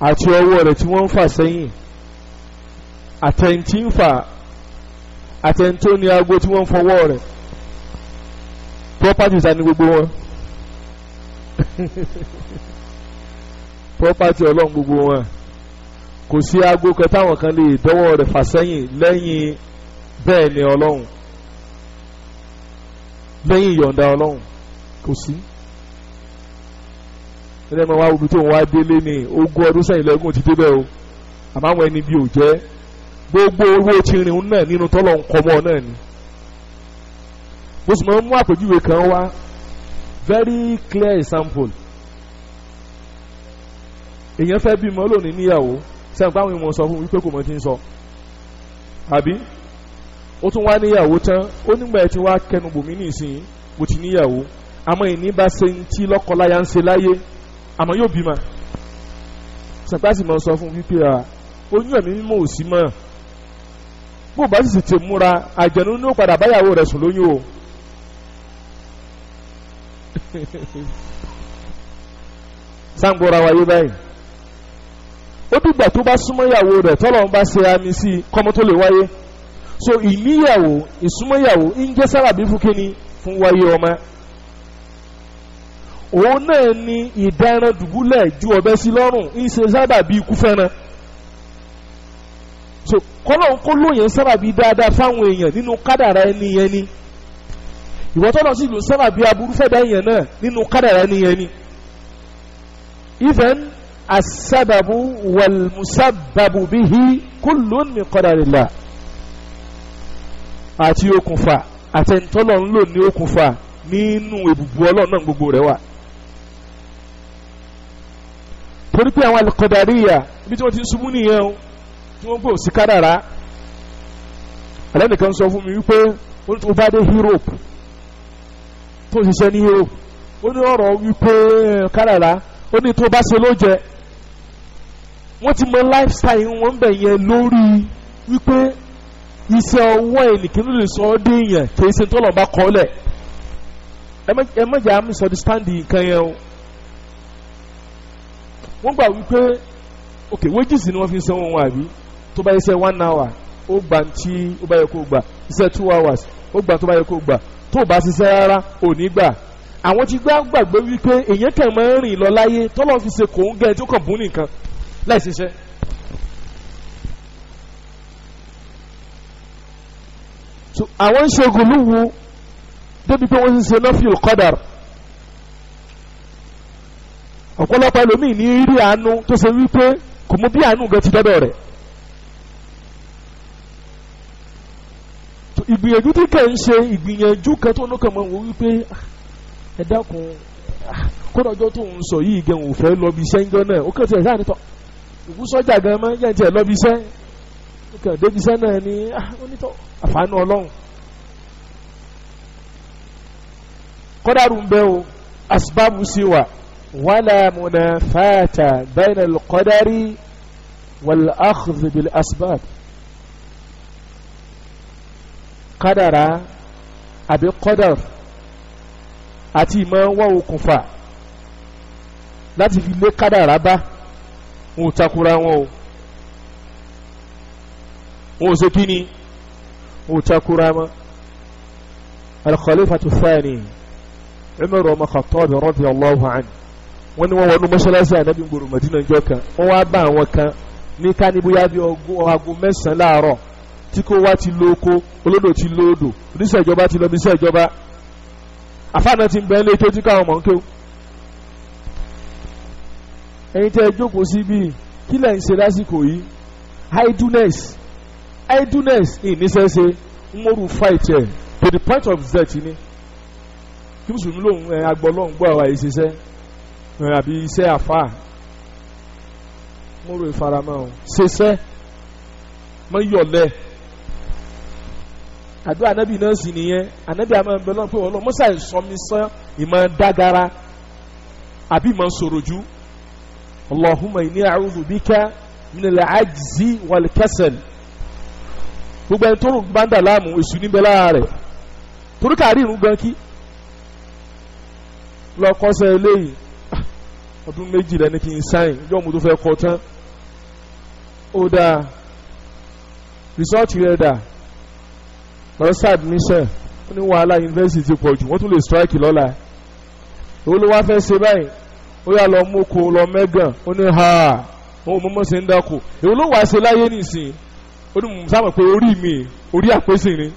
àti ọwọ́ rẹ̀ tí wọ́n ń fà sẹ́yìn, àtẹ̀ntì ń fà, àtẹ̀ntì ó ní aago tí wọ́n ń fọwọ́ rẹ̀, properties ni gbogbo wọn. Property Ọlọ́run gbogbo wọn. Kò sí aago kan táwọn kan lè dọ́wọ́ rẹ̀ fà sẹ́yìn lẹ́yìn bẹ́ẹ̀ ni Ọlọ́run, lẹ́yìn ìyọ̀ǹda Ọlọ́run, kò sí. Ẹlẹ́mọ̀ wá ibi tó ń wá délé ní 20 ọdún sẹ́yìn lẹ́gùn ti débẹ̀ o. Àmọ́ àwọn ẹni bí ò jẹ́ gbogbo owó tí rìn náà nínú tọ́lọ̀ ń kọ́ mọ́ náà ni. Mo sì máa ń mú àpèjúwe kan wá, very clear example. Èèyàn fẹ́ bímọ lónìí níyàwó, sẹ́yìn pé àwọn èèyàn sọ fún wípé kò mọ̀ tí ń sọ, àbí ó tún wá níyàwó tán, ó nígbà ẹ̀ tí wá kẹnu bòmí nìsín, mo ti níyàwó, àmọ́ ìní bá ṣe ń tí lọ́kọláya ń ṣe láyé, àmọ́ yóò bímọ. Sàpáàsì máa sọ fún wípé à oyún ẹ̀mí mímọ́ ò sí mọ́, bó bá sì tètè múra, àjẹnú ní ó padà báyàwó rẹ̀ sùn lóyún o. Sáǹgbọ́ra wáyé báyìí. Ó dìgbà tó bá súnmọ́ ìyàwó rẹ̀ tọ́lọ́run bá ṣe àmì sí i kọ́mọ tó lè wáyé. So ìníyàwó, ìsúnmọ́yàwó ń jẹ́ sábàbí fún kíni? Fún wáyé ọmọ. Òun náà ni ìdáran dùbúlẹ̀ ju ọ̀bẹ sí lọ́rùn ń ṣe sábàbí ikú fẹ́ràn. So kọ́lọ́n kó lóye sábàbí dáadáa fáwọn èèyàn nínú kádàrá ẹni yẹn ni. Ìwọ tọ́lọ́ sì lò sábàbí aburú fẹ́dá èèyàn náà nínú kádàrá ẹni yẹn ni. Even as-sababu wal-musabbabu bihi kullun min qadarillah. Àti okùnfà àtẹnitọ́lọ́ ń lò ní okùnfà nínú èbùbù Ọlọ́run náà gbogbo rẹ̀ wà. Torí pé àwọn al-qadariyya ibi tí wọ́n ti ń ṣubú nìyẹn o, tí wọ́n gbé òsì kádàrá. Alẹ́ nìkan sọ fún mi wípé ó bá dé Europe tó ń ṣiṣẹ́ ní Europe, ó ní ọ̀rọ̀ wípé kádàrá, ó ní tó bá ṣe ló jẹ. Wọ́n ti mọ lifestyle wọn bẹ̀ yẹn lórí wípé iṣẹ́ ọwọ́ ẹnìkan ló lè sọ ọ́ dé yẹn, kì í ṣe tó lọ́ọ́ bá kọ́ lẹ̀. Ẹ má jẹ́ àmì misunderstand nǹkan yẹn o. Wọ́n gbà wípé ok, wages ni wọ́n fi ń sanwó wọn, àbí tó bá iṣẹ́ 1 hour ó gbà tí ó bá yẹ kó gbà, iṣẹ́ 2 hours ó gbà tó bá yẹ kó gbà, tó bá ṣiṣẹ́ rárá ò ní gbà. Àwọn ti gbàgbé wípé èèyàn kàn máa ń rìn lọ láyé tọ́lọ́ fi ṣe kò ń gẹ́ tó kàn bún nìkan láì ṣiṣẹ́. So àwọn ń ṣe gùlùwù débi pé wọ́n ń ṣe nọ́fìl kọ́dàr. Ọ̀pọ̀lọpọ̀ ẹlòmíì ní rí àánú tó ṣe wípé kò mú bí àánú gan ti dọ́dọ̀ rẹ̀. Ìgbìyànjú tí kàn ń ṣe ìgbìyànjú kan tó ń kàn máa wò wípé ẹ dákun, kódà ọjọ́ tó ń sọ yìí gan ò fẹ́ lọ bí iṣẹ́ ńjọ́ náà, ó kàn tiẹ̀ sáà nítọ̀ òkú sọ́jà gan mọ́ yẹn tiẹ̀ lọ bí iṣẹ́, ó kàn débi iṣẹ́ náà ni onítọ̀ àfààní Ọlọ́run. Kọ́dàrú ń bẹ o, asbábù sí wa, wala munafata bayna al-qadari wal-akhdh bil-asbab. Kádàrá àbí kọ́dàr àti ìmọ̀ wá okùnfà láti fi lé kádàrá bá, wọn ò takura wọn o, wọn ò ṣe kí ni, wọn ò takura wọn. Al-Khalifatu Thani Umar ọmọ Khattab radiyallahu anhu, wọ́n ní wọ́n wọnú mọ́ṣáláṣí ànábì gbòòrò Mádínà ńjọ́ kan, wọ́n wá bá àwọn kan ní káníbóyá bí aago 9 láàárọ̀ tí kò wá ti lo oko, olódò ti lo odò, oníṣẹ́ ìjọba ti lọ bí iṣẹ́ ìjọba, àfáàná ti ń bẹ lé tó tí káwọn mọ̀ ń kéwò. Ẹ̀yin tẹ́ ẹ jókòó sí bíi kí lẹ̀ ń ṣe lásìkò yìí? Idleness, idleness ìníṣẹ́ṣe Umaru fight ẹ̀ to the point of death ni. Kí mùsùlùmí lòun ẹ agbọ́ lòun gbọ́ àwa yìí ṣiṣẹ́ àbí iṣẹ́ àfa, Umaru ìfaramọ́ o, ṣiṣẹ́ mọ́ yọ̀lẹ́. Àdúrà anábì náà sì nìyẹn. Anábì àmọ́ ẹ̀bẹ̀ lọ́n pé ọlọ́run mọ́sá ìsọmísán ìmọ̀ dágara àbí ìmọ̀ sọ̀rọ̀jú. Allahumma inni a'udhu bika minal ajzi wal kasal. Gbogbo ẹni tó rùn bá ń dà láàmú èṣù níbẹ̀ lára rẹ̀ torí káàrí ìrún gan kí lọ kọ́sẹ̀ eléyìí ọdún méjì lẹ́ni kí n sáyìn yóò mú tó fẹ́ kọ́ tán. Ó dáa, rìsọ́ọ̀tì rẹ̀ dà lọ sí admission. Ó ní wàhálà yunifásitì ti pọ̀ jù, wọ́n tún lè strike lọ́la. Èwo ló wá fẹ́ ṣe báyìí? Ó yà lọ mọ́kò lọ mẹ́gàn. Ó ní ha òun mọ́mọ́ ṣe ń dáko. Èwo ló wàá ṣe láyé nìsín? Ó ní mọ̀ sábà pé orí mi orí àpèsè ni,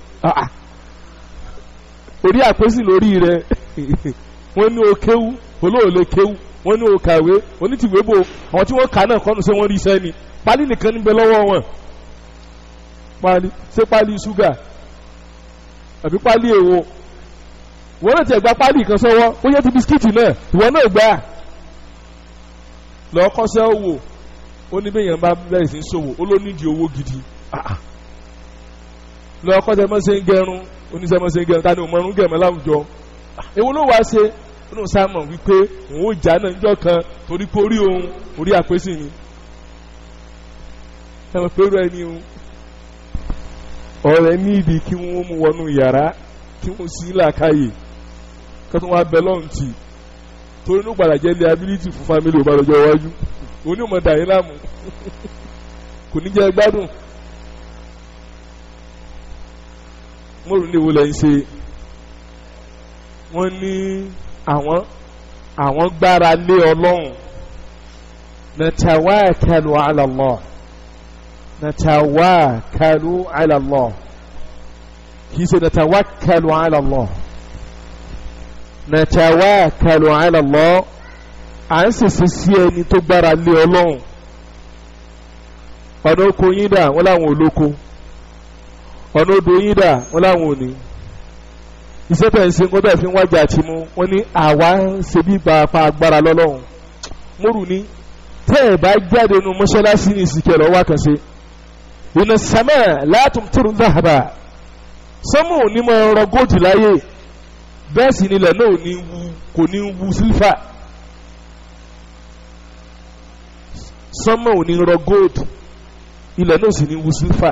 orí àpèsè lórí rẹ̀. Wọ́n ní o kéwú, olóòlè kéwú. Wọ́n ní o kàwé, onítìwébò. Àwọn tí wọ́n kà náà kọ́nu ṣé wọ́n rí iṣẹ́ ni? Pálí nìkan níbẹ̀ lọ́wọ́ wọn. Pálí ṣé pálí ṣúgà àbí pálí èwo? Wọ́n náà tiẹ̀ gba pálí kan sọ́wọ́, ó yẹ ti bisikíìtì náà, ìwọ náà gbà. Lọ́ọ́ kọ́ṣẹ́ òwò. Ó ní bẹ́ẹ̀ yẹn bá bẹ̀rẹ̀ sí í ṣòwò, ó ló nídìí owó gidi. Lọ́ọ́ kọ́ṣẹ́ mọ́ṣẹ́ ń gẹrun, oníṣẹ́ mọ́ṣẹ́ ń gẹrun, ta ni ò mọ̀ọ́rún gẹ̀mọ́ láwùjọ? Èwo ló wàá ṣe? Ó ní sáà mọ̀ wípé òun ó jà náà níjọ́ kan torí pé orí òun orí àpèsè ni. Ẹ mọ̀ pé irú ẹni o ọ̀rẹ́ ní ibi kí wọ́n mú wọnú yàrá kí wọ́n sí làákàyè kí wọ́n wá bẹ lọ́hùn tì torí ní gbàdá jẹ́ liability fún family ọba lọ́jọ́ iwájú. Òní ò mọ̀ dà yín láàmú, kò ní jẹ́ gbádùn. Mọ́rù ní ìwò lẹ́yìn ṣe. Wọ́n ní àwọn gbára lé Ọlọ́run. Natawakalu ala Allah, natawakalu ala Allah, kì í ṣe natawakalu ala Allah, natawakalu ala Allah. À ń sèse sí ẹni tó gbára lé Ọlọ́run. Ọ̀nà oko yín dà, wọ́n láwọn olóko. Ọ̀nà odò yín dà, wọ́n láwọn òní. Iṣẹ́ tẹ̀ ń ṣe nǹkan tẹ̀ fi ń wájà àti mú. Wọ́n ní àwa ń ṣe bí gba apá agbára lọ́lọ́run. Mórù ní tẹ́ ẹ̀ bá jáde nu mọ́ṣáláṣí ní ìsìnkẹ́ lọ́wọ́ wá kan ṣe. Ìnà sàmẹ́ látùmtìrù dáhàbà, sọ́mù ní mọ̀ ọ̀rọ̀ góòdì láyé, bẹ́ẹ̀ sì nílẹ̀ náà ní wu, kò ní wu sílfà. Sọ́mù ò ní rọ góòdì, ilẹ̀ náà sì ní wu sílfà.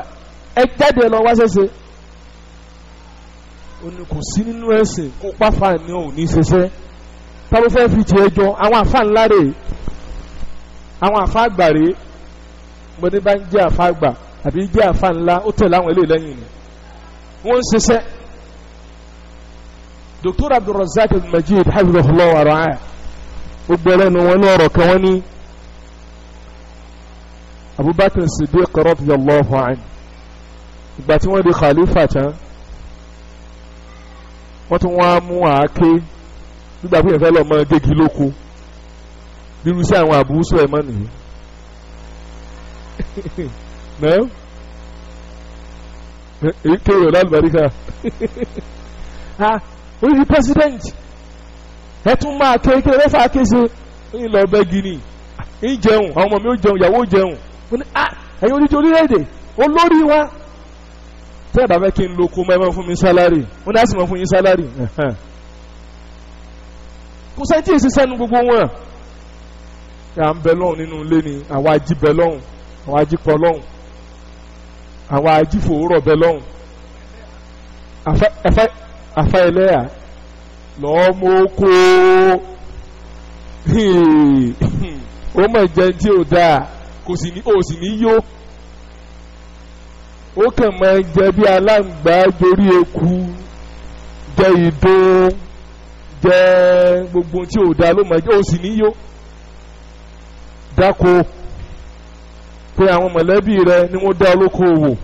Ẹ jáde lọ wá ṣẹṣẹ. Ó ní kò sí nínú ẹ̀sìn kó pàfà ní òun ní ṣiṣẹ́. Táwọn fẹ́ fi tiẹ̀ jọ àwọn àfa ńlá rè, àwọn àfa àgbà rè. Gbọ́dọ̀ bá ń jẹ́ àfa àgbà àbí jẹ́ àfa ńlá, ó tẹ̀lé àwọn eléyìí lẹ́yìn ni wọ́n ń ṣiṣẹ́. Dr. Abdulrazak Al-Majid hafidhahullah wa ra'ah, gbogbo ẹlẹ́nu wọn ní ọ̀rọ̀ kan. Wọ́n ní Abubakar Siddiq radiyallahu anhu, ìgbà tí wọ́n di khalifa tán, wọ́n tún wá mú àáké nígbà pé ìfẹ́ lọ mọ gégi lóko bírú sí àwọn àbúrúsọ ẹ̀ mọ́ nìyí. Náà èyí kéwòn lálùbáríkà ha orí president ẹ tún máa kékeré lẹ́fà kése ń lọ bẹ́ gini ń jẹun, àwọn ọmọ mi ó jẹun, ìyàwó ó jẹun. Ó ní ah, ẹ̀yin oníjẹ orílẹ̀-èdè olórí wa, tẹ́ ẹ bá fẹ́ kí n lóko mọ́, ẹ máa fún mi sálárì. Wọ́n ní á sì máa fún yín sálárì. Kò sẹ́ni tí èsì sẹ́nu gbogbo wọn. À ń bẹ lọ́hùn nínú ilé ni, àwa ají bẹ lọ́hùn, àwa ají pọ̀ lọ́hùn, àwa ají fòwúrọ̀ bẹ lọ́hùn. Afa ẹlẹ́yà lọ́ọ́ mọ́ kó ó mọ̀ jẹun tí ò dáa, kò sì ní, ó sì ní yó. Ó kàn máa jẹ bí aláǹgbá jorí eku, jẹ ìdun, jẹ gbogbo tí ò dáa ló máa jẹ, ó sì ní yó. Dáko pé àwọn mọ̀lẹ́bí rẹ ni wọ́n dá olókoòwò,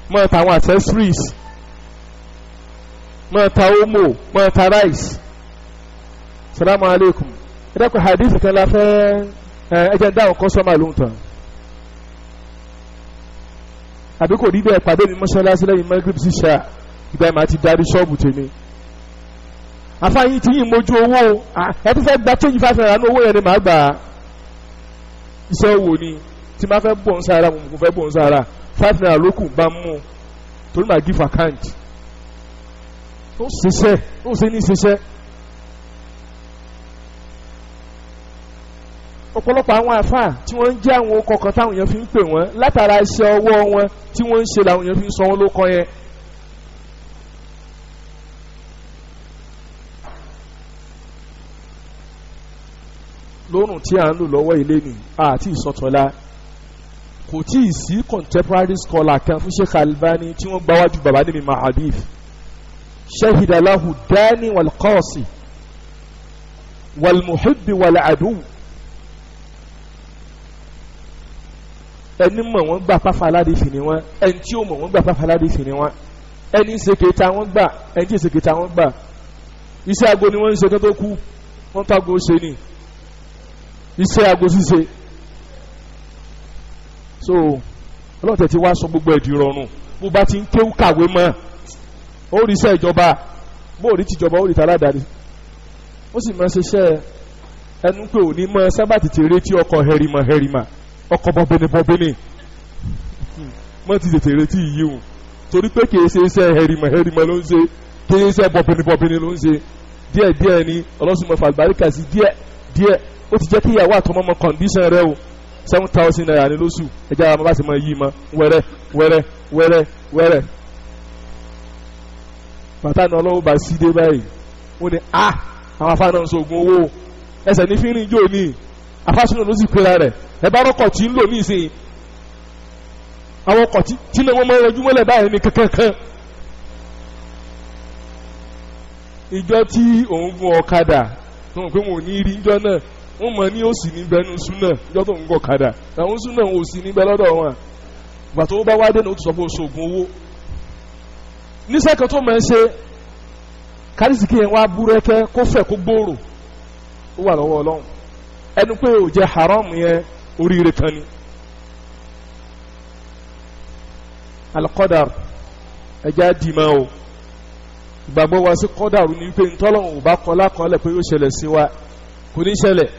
máa ta àwọn accessories, máa ta omo, máa ta rice. Salamu aleykum. Ẹ dákun, hadith kan la fẹ́ ẹ jẹ́ ń dáhùn kọ́sọ́mà lóhùn tán. Àbí kò rí bẹ́ẹ̀? Pàdé mi mọ́ṣáláṣí lẹ́yìn Maghrib sí ṣá, ìgbà yẹn màá ti darí ṣọ́ọ̀bù tèmi. Àfáàyín tí yìí mójú owó, ẹ tún fẹ́ gba change ₦5 ní owó yẹn ni màá gbà á. Iṣẹ́ òwò ni tí máa fẹ́ bọ̀ ń sára, mo fẹ́ bọ̀ ń sára, ₦5 ló kù bá ń mú torí màá give account. Ó ṣiṣẹ́, ó ṣe ní ṣiṣẹ́. Ọ̀pọ̀lọpọ̀ àwọn àfáà tí wọ́n ń jẹ́ àwọn okọ̀ kan táwọn èèyàn fi ń pè wọ́n látara iṣẹ́ ọwọ́ wọn tí wọ́n ń ṣe làwọn èèyàn fi ń sọ wọ́n lóko yẹn. Lórùn tí à ń lò lọ́wọ́ ilé ni àti ìsọ̀tọ̀la kò tí ì sí contemporary scholar kan fún Sheikh Albani tí wọ́n gbáwájú bàbá níbi mahadif. Shahida lahu dani wal qasi wal muhibbi wal adu. Ẹni mọ̀ wọ́n gbà fáfá aládìsí ni wọ́n, ẹni tí ó mọ̀ wọ́n gbà fáfá aládìsí ni wọ́n, ẹni ń ṣe kẹta wọ́n gbà, ẹni tí ń ṣe kẹta wọ́n gbà. Iṣẹ́ ago ni wọ́n ń ṣe kí wọ́n tó kú, wọ́n tó ago ṣe ni iṣẹ́ ago ṣíṣe. So ọlọ́tẹ̀ tí wàá sọ gbogbo ẹ̀dì rọrùn, bó bá ti ń kéwú kàwé mọ́, ó rí iṣẹ́ ìjọba, bó rí tìjọba ó rí tàládàáni, ó sì máa ṣiṣẹ́ ẹnu pé òní mọ́ sábà tètè retí ọkọ̀ hẹrìmọ̀ hẹrìmọ̀, ọkọ̀ bọ̀bìnì bọ̀bìnì, mọ́ ti tètè retí yìí o, torí pé kìí ṣe iṣẹ́ hẹrìmọ̀ hẹrìmọ̀ ló ń ṣe, kìí ṣe iṣẹ́ bọ̀bìnì bọ̀bìnì ló ń ṣe. Díẹ̀ díẹ̀ ni ọlọ́sùnmọ̀ fàlùbáríkà sí díẹ̀ díẹ̀. Ó ti jẹ́ kí ìyàwó àtọmọ́mọ kọ̀ǹdíṣàn rẹ o, 7,000 naira ní lóṣù, ẹjẹ́ àwọn bá ti mọ yí mọ wẹ́rẹ́ wẹ́rẹ́ wẹ́rẹ́ wẹ́rẹ́. Bàtà ní ọlọ́wọ́ bá sí dé báyìí, ó ní a àwọn afá náà ń sọ̀gùn owó ẹsẹ̀ ní fínrin jò ní afásúná ló sì pera rẹ̀. Ẹ bá rọ́kọ̀ tí ń lò ní ìsìn, àwọn ọkọ̀ tí náà wọ́n máa ń rọjú mọ́lẹ̀ báyìí ní kankan. Ìjọ tí òun gun ọ̀kadà tó ń pè wọ́n ní rí ìjọ náà, wọ́n mọ̀ ní òsì níbẹ̀ ní súnà ìjọ tó ń gun ọ̀kadà, àwọn súnà ò sí níbẹ̀ lọ́dọ̀ wọn. Ìgbà tó bá wá dé ní o ti sọ pé o ṣoògùn owó. Níṣẹ́ kan tó máa ń ṣe kárísìkì yẹn wá búrẹ́kẹ́ kó fẹ̀ kó gbòòrò, ó wà lọ́wọ́ Ọlọ́run. Ẹnu pé ò jẹ haram yẹn oríire kan ni. Al-Qadar ẹja dìímọ̀ o. Ìgbàgbọ́ wa sí kọ́dàrú ni pé ntọ́lọ́hún ò bá kọ́ lákọ́ọ́lẹ̀ pé yóò ṣẹlẹ̀ sí wa, kò ní ṣẹlẹ̀.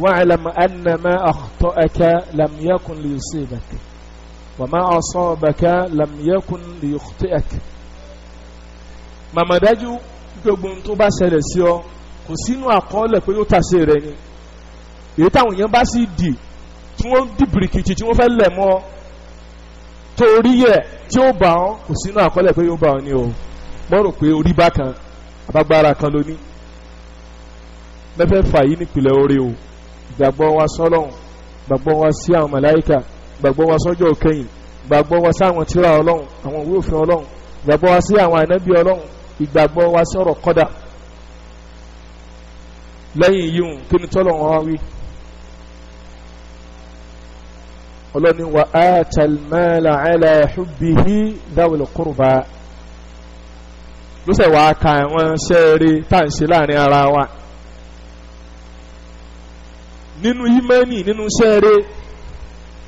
Wa'lam anna ma akhta'aka lam yakun liyusibak wa ma asabaka lam yakun liyukhti'ak. Màmá dájú gbogbo tó bá ṣẹlẹ̀ sí ọ kò sínú àkọọ́lẹ̀ pé yóò tàṣe rẹ ni. Èyí táwọn èèyàn bá sì dì tí wọ́n dì bìrìkìtì tí wọ́n fẹ́ lẹ̀ mọ́ torí yẹ tí ó bá ọ kò sínú àkọọ́lẹ̀ pé yóò bá ọ ní o. Mọ́ rò pé orí bákan abágbára kan ló ní. Mẹ́fẹ̀ẹ́fà yìí nípìnlẹ̀ orí o. Ìgbàgbọ́ wa sọ́lọ́hun, ìgbàgbọ́ wa sí àwọn màláíkà, ìgbàgbọ́ wa sọ́jọ́ kẹyìn, ìgbàgbọ́ wa sí àwọn tírà Ọlọ́run, àwọn ìwé òfin Ọlọ́run, ìgbàgbọ́ wa sí àwọn ànábì Ọlọ́run, ìgbàgbọ́ wa sọ̀rọ̀ kọ́dà. Lẹ́yìn yìí kí ni tọ́lọ́run wá wí? Ọlọ́ni wa atal mala ala hubbihi dhawil qurba. Ló sẹ̀ wá ka àwọn ṣẹ́ẹ̀rẹ́ tá à ń ṣe láàrin ara wa. Nínú ìmánì, nínú ṣẹ́ẹ̀rẹ́,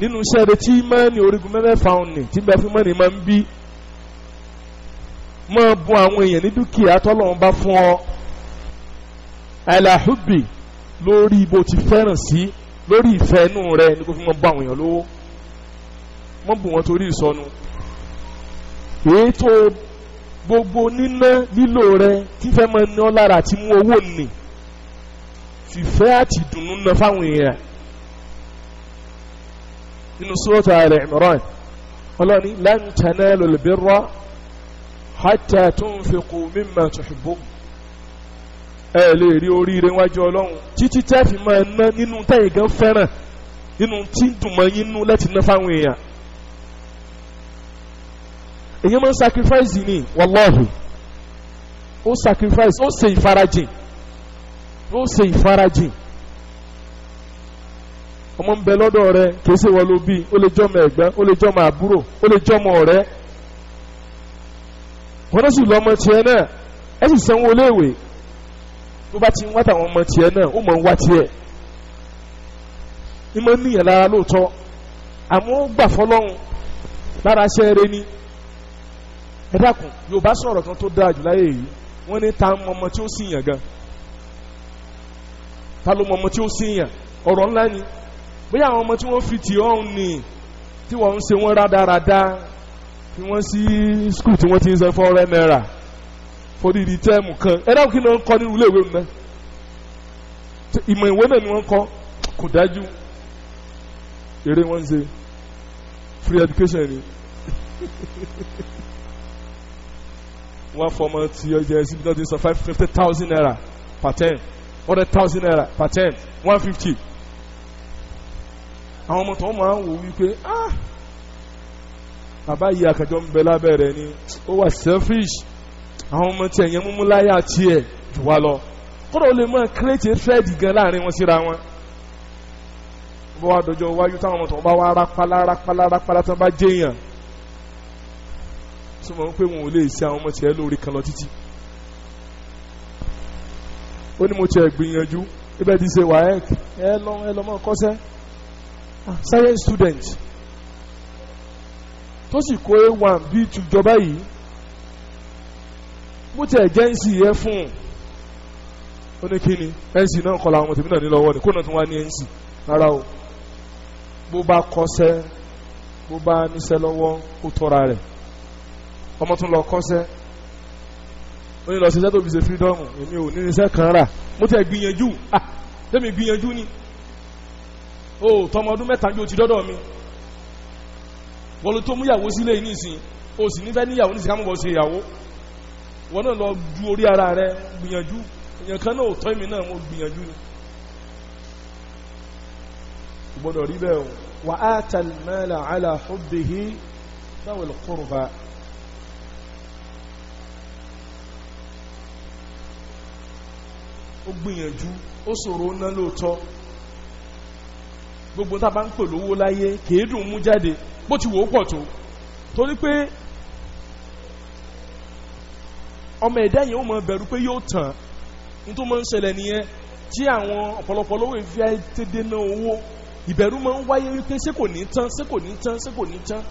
nínú ṣẹ́ẹ̀rẹ́ tí ìmánì orígun mẹ́fẹ̀ẹ̀fà òní tí bẹ́ẹ̀ fún mọ́ni máa ń bí. Máa bùn àwọn èèyàn ní dúkìá tọ́lọ́run bá fún ọ. Ala hubbi, lórí bó ti fẹ́ràn sí, lórí ìfẹ́ inú rẹ ní kó fi máa bọ́ àwọn èèyàn lówó. Mọ́ bù wọ́n torí ìsọnù. Èyí tó gbogbo níná lílò rẹ tí fẹ́ máa ní ọ lára àti mú owó nì, fìfẹ́ àti ìdùnnú ná fáwọn èèyàn. Nínú Suratu Al Imran, Ọlọ́ni lan tanalul birra hatta tunfiqu mimma tuhibbun. Ẹ lè rí oríire wájú Ọlọ́run títí tẹ́ fi máa ná nínú tẹ́yìn gan fẹ́ràn, nínú tí ń dùn mọ́ yín nú láti ná fáwọn èèyàn. Èyàn máa ń sacrifice ni, wàláhì. Ó sacrifice, ó ṣe ìfarajìn, ó ṣe ìfarajìn. Ọmọ ń bẹ lọ́dọ̀ rẹ, kìí ṣe wọ́n ló bí, ó lè jọ́mọ ẹ̀gbọ́n, ó lè jọ́mọ àbúrò, ó lè jọ́mọ ọ̀rẹ́. Wọ́n sì lọ́mọ tiẹ̀ náà, ẹ sì sanwó iléèwé. Tó bá ti ń wá tàwọn ọmọ tiẹ̀ náà, ó mọ̀ ń wá tiẹ̀. Ní mọ̀ níyàn lára lóòótọ́, àmọ́ ó gbà fọlọ́run lára aṣẹ́ rẹ ni. Ẹ dákun, Yorùbá sọ̀rọ̀ kan tó dáa jù láyé yìí, wọ́n ní ta mọ ọmọ tí ó sì yàn gan. Ta ló mọ ọmọ tí ó sì yàn? Ọ̀rọ̀ ńlá ni. Bóyá àwọn ọmọ tí wọ́n fi tì ọ́n ní, tí wọ́n ń ṣe wọ́n rádaràda, fi wọ́n sí skul tí wọ́n ti ń san 400 naira. Fọdídìí tẹ́ẹ̀mù kan. Ẹ dáhùn, kí ni wọ́n ń kọ́ nínú ilé ìwé mi náà? Ìmọ̀ ìwé náà ni wọ́n ń kọ́, kò dájú. Eré wọ́n ń ṣe, free education ni. Wọ́n fọmọ tí ó jẹ́ síbi tó ti sọ 50,000 naira per term, 100,000 naira per term, 150. Àwọn ọmọ tó máa ń wò wípé ah, bàbá yìí àkàjọ ń bẹ lábẹ́ rẹ̀ ni, ó wà selfish. Àwọn ọmọ tí ẹ̀yẹn múmú láyà tiẹ̀ jù wá lọ, kódà ó lè máa create thread gan láàrin wọn síra wọn. Bó wá dọjọ́ iwájú táwọn ọmọ tó ń bá wá rápálá rápálá rápálá tán bá jẹ́yàn, sọ ma pé wọn ò lè ṣe àwọn ọmọ tiẹ̀ lórí kan lọ títí. Ó ní mo tiẹ̀ gbìyànjú ibẹ̀ ti ṣe WAEC, ẹ lọ mọ́ kọ́sẹ́ science student tó sì kó A1 B2 jọba yìí, bó tiẹ̀ jẹ́ NCE yẹ fún un. Ó ní kí ni NCE náà kọ́ la àwọn ọmọ tèmi náà ní lọ́wọ́ ni kó náà tún wá ní NCE rárá o. Bó bá kọ́sẹ́, bó bá níṣẹ́ lọ́wọ́, kó tọ́ra rẹ̀. Ọmọ tún lọ kọ́sẹ́, ó ní lọ ṣiṣẹ́ tó fi ṣe freedom. Èmi ò ní iṣẹ́ kan rà, mo tiẹ̀ gbìyànjú. Ah, tẹ́mi gbìyànjú ni o. Tọmọ ọdún 3 bí o ti dọ́dọ̀ mi, wọ́n ló tó mú ìyàwó sílé yìí nísìn, o sì nífẹ̀ẹ́ níyàwó nísìn, ká mọ̀ bọ́ ṣe ìyàwó. Wọ́n náà lọ ju orí ara rẹ gbìyànjú. Èèyàn kan náà ò tọ́ èmi náà, mo gbìyànjú ni. Kò gbọ́dọ̀ rí bẹ́ẹ̀ o. Wa atal mala ala hubbihi dhawil qurba. Ó gbìyànjú, ó ṣòro ná lóòótọ́. Gbogbo tá a bá ń pè lówó láyé kìí dùn mú jáde bó ti wò ó pọ̀ tó, torí pé ọmọ ẹ̀dá yẹn ó mọ bẹ̀rù pé yóò tàn. Ní tó máa ń ṣẹlẹ̀ nìyẹn tí àwọn ọ̀pọ̀lọpọ̀ lówó ìfi tètè ná owó, ìbẹ̀rù máa ń wáyé wípé ṣé kò ní tán, ṣé kò ní tán, ṣé kò ní tán.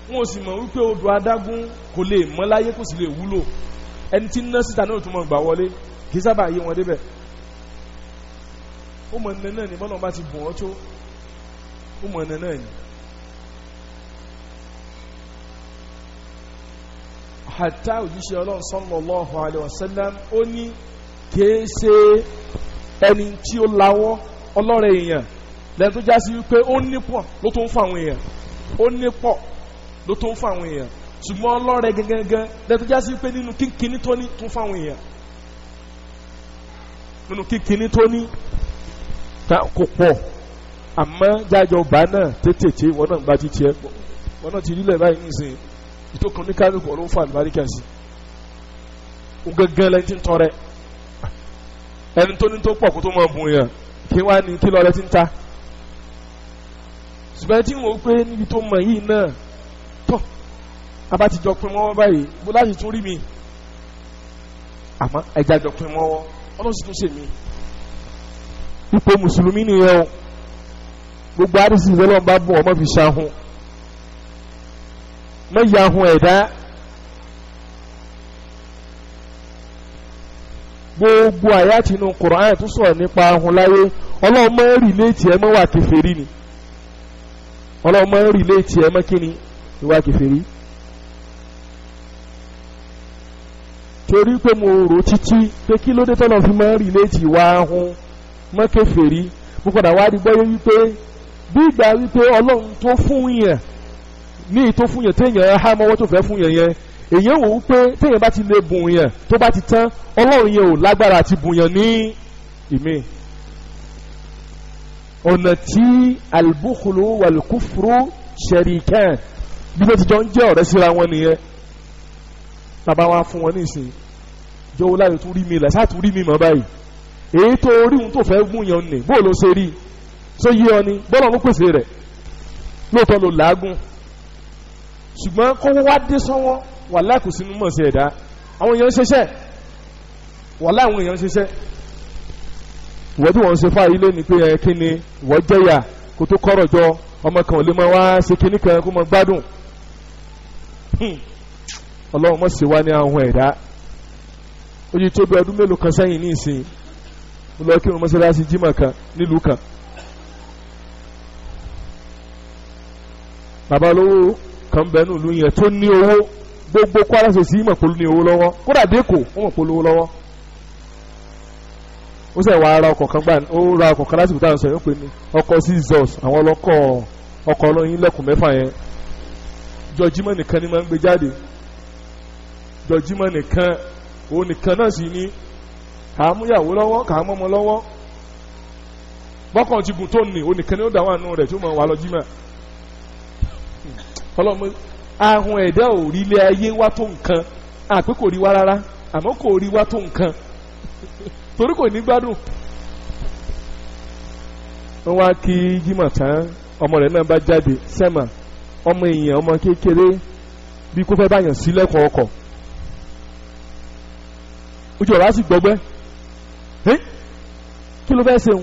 Wọn ò sì mọ̀ wípé odò adágún kò lè mọ́ láyé, kò sì lè wúlò. Ẹni tí ń ná síta náà tún mọ̀ gbà wọlé, kì í sábà yé wọn débẹ̀. Ó mọ̀ ní náà ní bọ́lá bá ti bùn ọ́ tó, ó mọ̀ ní náà ní. Hatta òjíṣẹ́ Ọlọ́run sallallahu alaihi wasallam, ó ní kìí ṣe ẹni tí ó lawọ́ ọlọ́rẹ̀ èèyàn lẹ́nu tó já sí wípé ó nípọ̀ ló tó ń fún àwọn èèyàn, ó nípọ̀ ló tó ń fún àwọn èèyàn, ṣùgbọ́n ọlọ́rẹ̀ gangan lẹ́nu tó já sí wípé nínú kínkínní tó ní tó ń fún àwọn èèyàn, nínú kínkínní tó ní kò pọ̀, àmọ́ jájọ bá náà tètè wọn náà gba títí ẹ, wọn náà ti rí lẹ̀ báyìí nísìnyí, ìtókan ní kálukú ló ń fa àlùbáríkà sí o. Gángan lẹ́ni tí ń tọrẹ, ẹni tó ní tó pọ̀ kó tó máa bùn yàn, kí wá ní kí lọ́rẹ́ tí ń ta. Ṣùgbọ́n tí wọ́n pé níbi tó mọ̀ yìí náà tọ́ abátijọ́ pin mọ́wọ́ báyìí, bó láti tún rí mi, àmọ́ ẹja jọ pin mọ́wọ́, Ọlọ́run sì tún ṣe mí. Ipò mùsùlùmí nìyẹn o. Gbogbo àdìsí ìfọlọ́n bá bùn ọmọ fi ṣahun, mọ yahun ẹ̀dá. Gbogbo àyàtì inú Kùránì tó sọ̀rọ̀ nípa ahun láyé, Ọlọ́run máa ń relate ẹ mọ́ wà kèfèrí ni. Ọlọ́run máa ń relate ẹ mọ́ kíni? Ìwà kèfèrí. Torí pé mo rò títí pé kí ló dé tọ́lọ́ fi máa ń relate ìwà ahun mọ́ kèfèrí, mo padà wá rí gbọ́yé wípé bí ìgbà wípé Ọlọ́run tó fún yẹn ní ìtó fún yẹn téèyàn há mọ́wọ́ tó fẹ́ fún yẹn yẹn, èyàn wò ó pé téèyàn bá ti lè bùn yẹn tó bá ti tán, Ọlọ́run yẹn ò lágbára àti bùn yẹn ní ìmí. Ọ̀nà tí al-bukhlu wal-kufru sharikan, bí wọ́n ti jọ ń jẹ́ ọ̀rẹ́ síra wọn nìyẹn. Bàbá wa fún wọn ní ìsìn jọ̀wọ́ láyò tún rí mi lẹ̀ sáà tún rí mi mọ́ báyìí, èyí tó rí ohun tó fẹ́ gún yẹn nì, bó ló ṣe rí só yé ọ ni bọ́lá ló pèsè rẹ̀ lóòótọ́ ló làágùn, ṣùgbọ́n kówó wá dé sọ́wọ́, wàláhì kò sínú mọ̀ sí ẹ̀dá. Àwọn èèyàn ń ṣiṣẹ́, wàláhì àwọn èèyàn ń ṣiṣẹ́. Ìwọ́n tí wọ́n ń ṣe fáyé lé ní pé ẹ kí ni ìwọ́ jẹ́yà kó tó kọ́rọ̀ jọ, ọmọ kan ò lè máa wá ṣe kinní kan kó máa gbádùn. Ọlọ́run mọ̀ sí wa ní àwọn ẹ̀dá. Ó yí tó bí ọdún mélòó kan sẹ́yìn ní ìsìn, mo lọ kírun mọ́sálásí jímọ̀ kan nílùú kan. Bàbá olówó kan bẹ ní ìlú yẹn tó ní owó Gbogbo Kwara State sí mọ̀ polo ní owó lọ́wọ́, kódà dẹ́kọ̀ wọ́n mọ̀ polo owó lọ́wọ́. Ó sì wá ra ọkọ̀ kan gbà, ó ra ọkọ̀ kan lásìkò táwọn sọ yóò pè ní ọkọ̀ scissors, àwọn ọlọ́kọ̀ ọkọ̀ ọlọ́yin lẹ́kùn mẹ́fà yẹn. Jọjímọ̀ nìkan ni máa ń gbé jáde, jọjímọ̀ nìkan, òun nìkan náà sì ní kàámúyàwó lọ́wọ́, kàámọ́mọ́ lọ́wọ́. Bọ́kàn ti gùn tó ní, òun nìkan ni ó dà wà nù rẹ̀ tí ó mọ̀ wà lọ jímọ̀. Ọlọ́mọ ahun ẹ̀dá ò rí ilé ayé wá tó nǹkan, àpé kò rí wá rárá, àmọ́ kò rí wá tó nǹkan torí kò ní gbádùn. Wọ́n wá kí jímọ̀ tán, ọmọ rẹ̀ náà bá jáde sẹ́mà, ọmọ èèyàn ọmọ kékeré bí kò fẹ́ báyàn sílẹ̀kùn ọkọ̀, ojú ọ̀rá sì gbọgbẹ́. Kí ló fẹ́ ṣeun?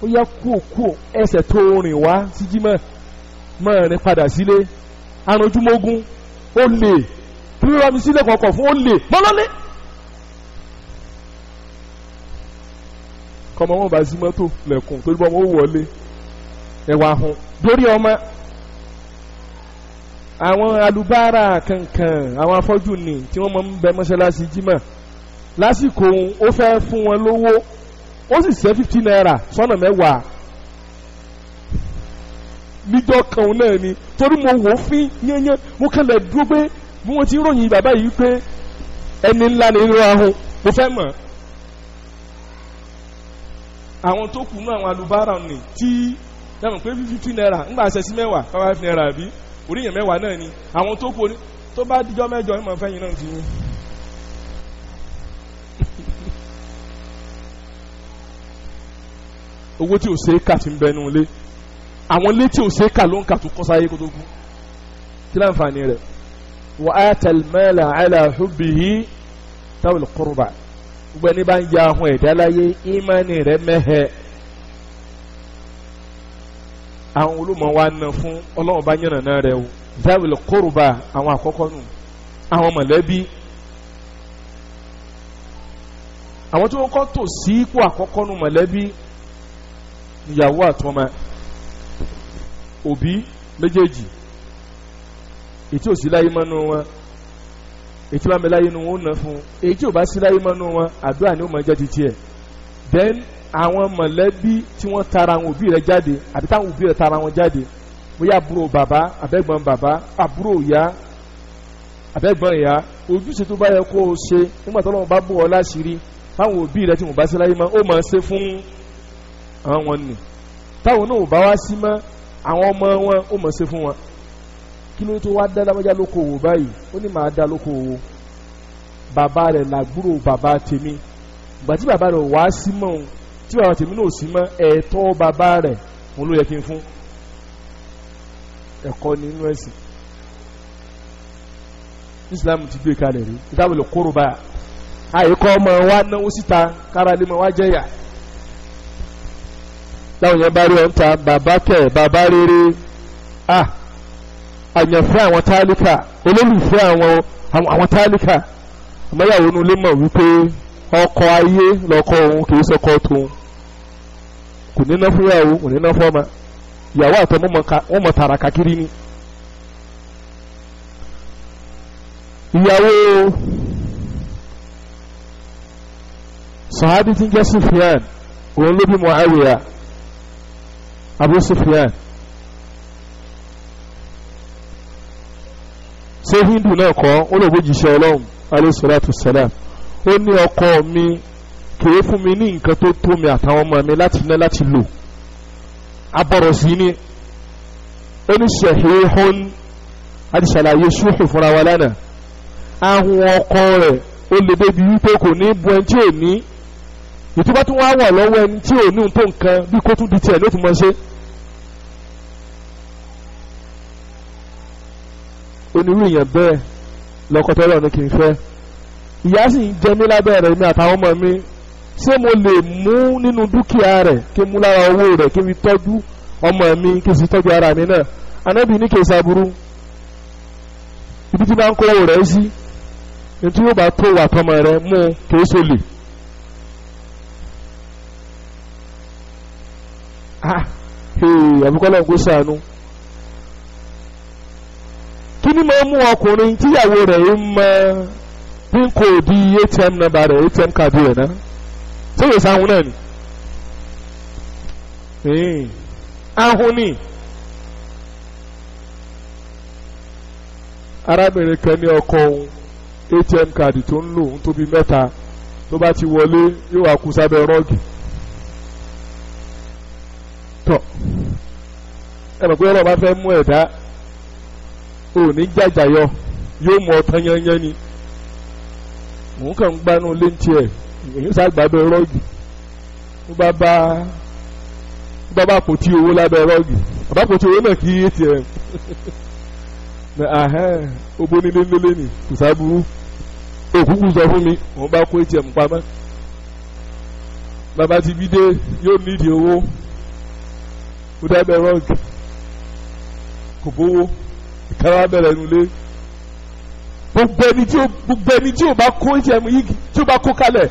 Ó yá kúò kúò, ẹsẹ̀ tó rìn wá sí jímọ̀ mọ́ rìn padà sílé. Arànjúmọ́gún ó lè kí ló rà mí sílẹ̀kùn ọkọ̀ fún, ó lè mọ́lọ́lé. Kọ́mọ wọn bá sí mọ́tò lẹ̀kùn torí bọ́ wọn ó wọlé ẹ̀wà hun lórí ọmọ. Àwọn alubára kankan, àwọn afọ́jú ni tí wọ́n máa ń bẹ mọ́ṣáláṣí jímọ̀ lásìkò òun, ó fẹ́ fún wọn lówó, ó sì ṣẹ́ 50 naira sọ́nà mẹ́wàá níjọ́ kan náà ni. Torí mo wò ó fín yányán, mo kàn lè dúró pé bí wọ́n ti ròyìn bàbá yìí pé ẹni ńlá ni inú ahun, mo fẹ́ mọ̀. Àwọn tó kù náà àwọn alubára ni tí yàmù pé 50 naira ńgbà ṣe sí mẹ́wàá 5 naira àbí oríyàn mẹ́wàá náà ni. Àwọn tó kù tó bá dijọ́ mẹ́jọ ìmọ̀ fẹ́yìn náà ti yín. Owó tí ò ṣe é kà ti ń bẹnu ilé, àwọn ilé tí ò ṣe é kà ló ń kà tó kọ́ sáyé kó tó kú. Kí láǹfààní rẹ̀? Wa atal mala ala hubbihi tawil qurba. Gbogbo ẹni bá ń ya ahun ẹ̀dá láyé, ìmánì rẹ̀ mẹ́hẹ̀. Àwọn olùmọ̀ wa ná fún ọlọ́run bá yànnà náà rẹ̀ o. Zawil qurba, àwọn àkọ́kọ́ nù, àwọn mọ̀lẹ́bí, àwọn tí wọ́n kọ́ tò sí ipò àkọ́kọ́ nù mọ̀lẹ́bí, ìyàwó àtọmọ, òbí méjèèjì, ètí ò sí láyé mọ́nú wọn, ètí bá mi láyé nu wọn ó ná fún, èyí tí ò bá sí láyé mọ́nú wọn, àdúrà ni ó máa jẹ́ títí ẹ̀. Then àwọn mọ̀lẹ́bí tí wọ́n tara àwọn òbí rẹ̀ jáde, àbí táwọn òbí rẹ̀ tara wọn jáde, bóyá àbúrò bàbá, àbẹ́gbọ́n bàbá, àbúrò ìyá, àbẹ́gbọ́n ìyá, ojúṣe tó bá yẹ kó o ṣe nígbà tó lọ́wọ́ bá bò ọ́ láṣìírí fáwọn òbí rẹ̀ tí wọ́n bá sí láyé mọ́, ó máa ṣe fún àwọn nì. Táwọn náà ò bá wá sí mọ́, àwọn ọmọ wọn ó máa ṣe fún wọn. Kí ló tó wá dá lábájá lókoòwò báyìí? Ó ní màá dá lókoòwò. Bàbá rẹ̀ làbúrò bàbá tèmi. Ìgbà tí bàbá rẹ̀ wá sí mọ́ òun, tí bàbá tèmi náà sí mọ́, ẹ̀tọ́ bàbá rẹ̀ òun ló yẹ kí n fún. Ẹ̀kọ́ nínú ẹ̀sìn Islam ti gbé kalẹ̀ rí. Ìdáwọlẹ̀ kóró bá àyíkọ́ ọmọ wa náwó síta kára lé mọ́ wá jẹ́yà. Táwọn yẹn bá rí ọ̀ ń ta bàbá kẹ̀ bàbá rere, ah, àyànfẹ́ àwọn tálíkà, olólùfẹ́ àwọn tálíkà. Àmọ́yàwó inú ilé mọ̀ wípé ọkọ ayé lọ́kọ òun kì í sọkọ tóun. Kò ní ná fún ìyàwó, kò ní ná fún ọmọ. Ìyàwó àtọmọ wọn mọ tààrà kakiri ni. Ìyàwó sàhábì tí ń jẹ́ Sufyan, òun ló bí Muawiya, Abu Sufyan. Ṣé Hindu náà kọ́? Ó lè bójú iṣẹ́ Ọlọ́run alayhi salatu wassalam. Ó ní ọkọ mi kìí fún mi ní nǹkan tó tó mi àtàwọn ọmọ mi láti ná láti lò, abọ̀rọ̀ sí ni. Ó ní shahihun, àti ṣàlàyé ṣúhù fúnra wa lánàá. Ahun ọkọ rẹ̀ ó lè débi wípé kò ní bu ẹni tí ò ní, ìtúbá tí wọ́n á wà lọ́wọ́ ẹni tí ò ní tó nǹkan bí kó tún di tiẹ̀ ló tún mọ̀ ṣe. Onírú èèyàn bẹ́ẹ̀ lọ́kọ̀tọ́rọ̀ ni kì í fẹ́. Ìyá sì ń jẹ mí lábẹ́ rẹ̀, mi àtàwọn ọmọ mi. Ṣé mo lè mú nínú dúkìá rẹ̀, kí n mú lára owó rẹ̀, kí n fi tọ́jú ọmọ mi, kí n sì tọ́jú ara mi náà? Anábì ní kì í ṣaburú. Ibi tí bá ń kó owó rẹ̀ sí, ní tí yóò bá tó wà tọmọ rẹ̀ mú, kì í ṣolè. Ah, àbíkọ́lá ń kó sànú. Kí ni máa mú ọkùnrin tíyàwó rẹ̀ ń mọ pin code ATM number rẹ̀, ATM card rẹ̀ náà? Ṣé yóò sáhun náà ni? Ahun ni. Arábìnrin kan ní ọkọ òun ATM card tó ń lò ń tóbi 3, tó bá ti wọlé yóò wá kú sábẹ́ rọ́ọ̀gì. Tọ́ ẹ mọ̀ pé ọlọ́run bá fẹ́ mú ẹ̀dá òní jàjàyọ yóò mú ọtán yányán ni. Òun kàn ń gbanú léńtì ẹ̀, èyí sàgbàbẹ́ rọ́ọ̀gì. Ó bá bá pòtí owó lábẹ́ rọ́ọ̀gì, àbá pòtí owó náà kí ATM. Ó bó nílé nílé ni kò sábúrú. Òkúkú sọ fún mi, òun bá kó ATM pamọ́. Bàbá ti bí dé yóò nídìí owó. Ó dábẹ́ rọ́ọ̀gì, kò bówó, ìkáwá bẹ̀rẹ̀ nulẹ̀. Gbogbo ẹni tí ò bá kó ATM yìí, tí ò bá kó kalẹ̀,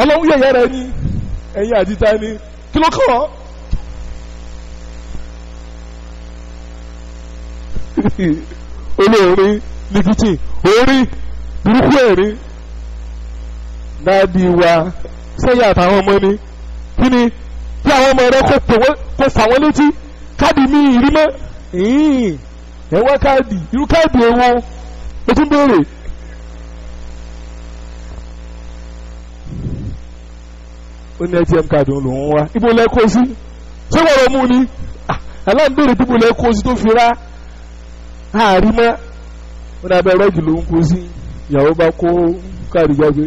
ọlọ́run yẹ̀yẹ́ rẹ ni. Ẹ̀yin àti ta ni kí ló kàn ọ́? Olóorin ní kitchen, orí burúkú ẹ̀rín. Dáàdi wa sẹ́yìn àtàwọn ọmọ ni kí ni kí àwọn ọmọ rẹ kó fà wọ́n létí káàdì mi ìrí mọ́. Ẹ wá káàdì, irú káàdì èwo o tún béèrè. Ó ní ATM card òun lòún wá, ibo lẹ kó sí? Ṣé wọ́n lọ mú ni? Aláǹbẹ̀rẹ̀ ibo lẹ kó sí tó fi rá àárí mọ́. Ó ní abẹ́ rọ́ọ̀gì lòún kó sí. Ìyàwó bá kó káàdì jáde.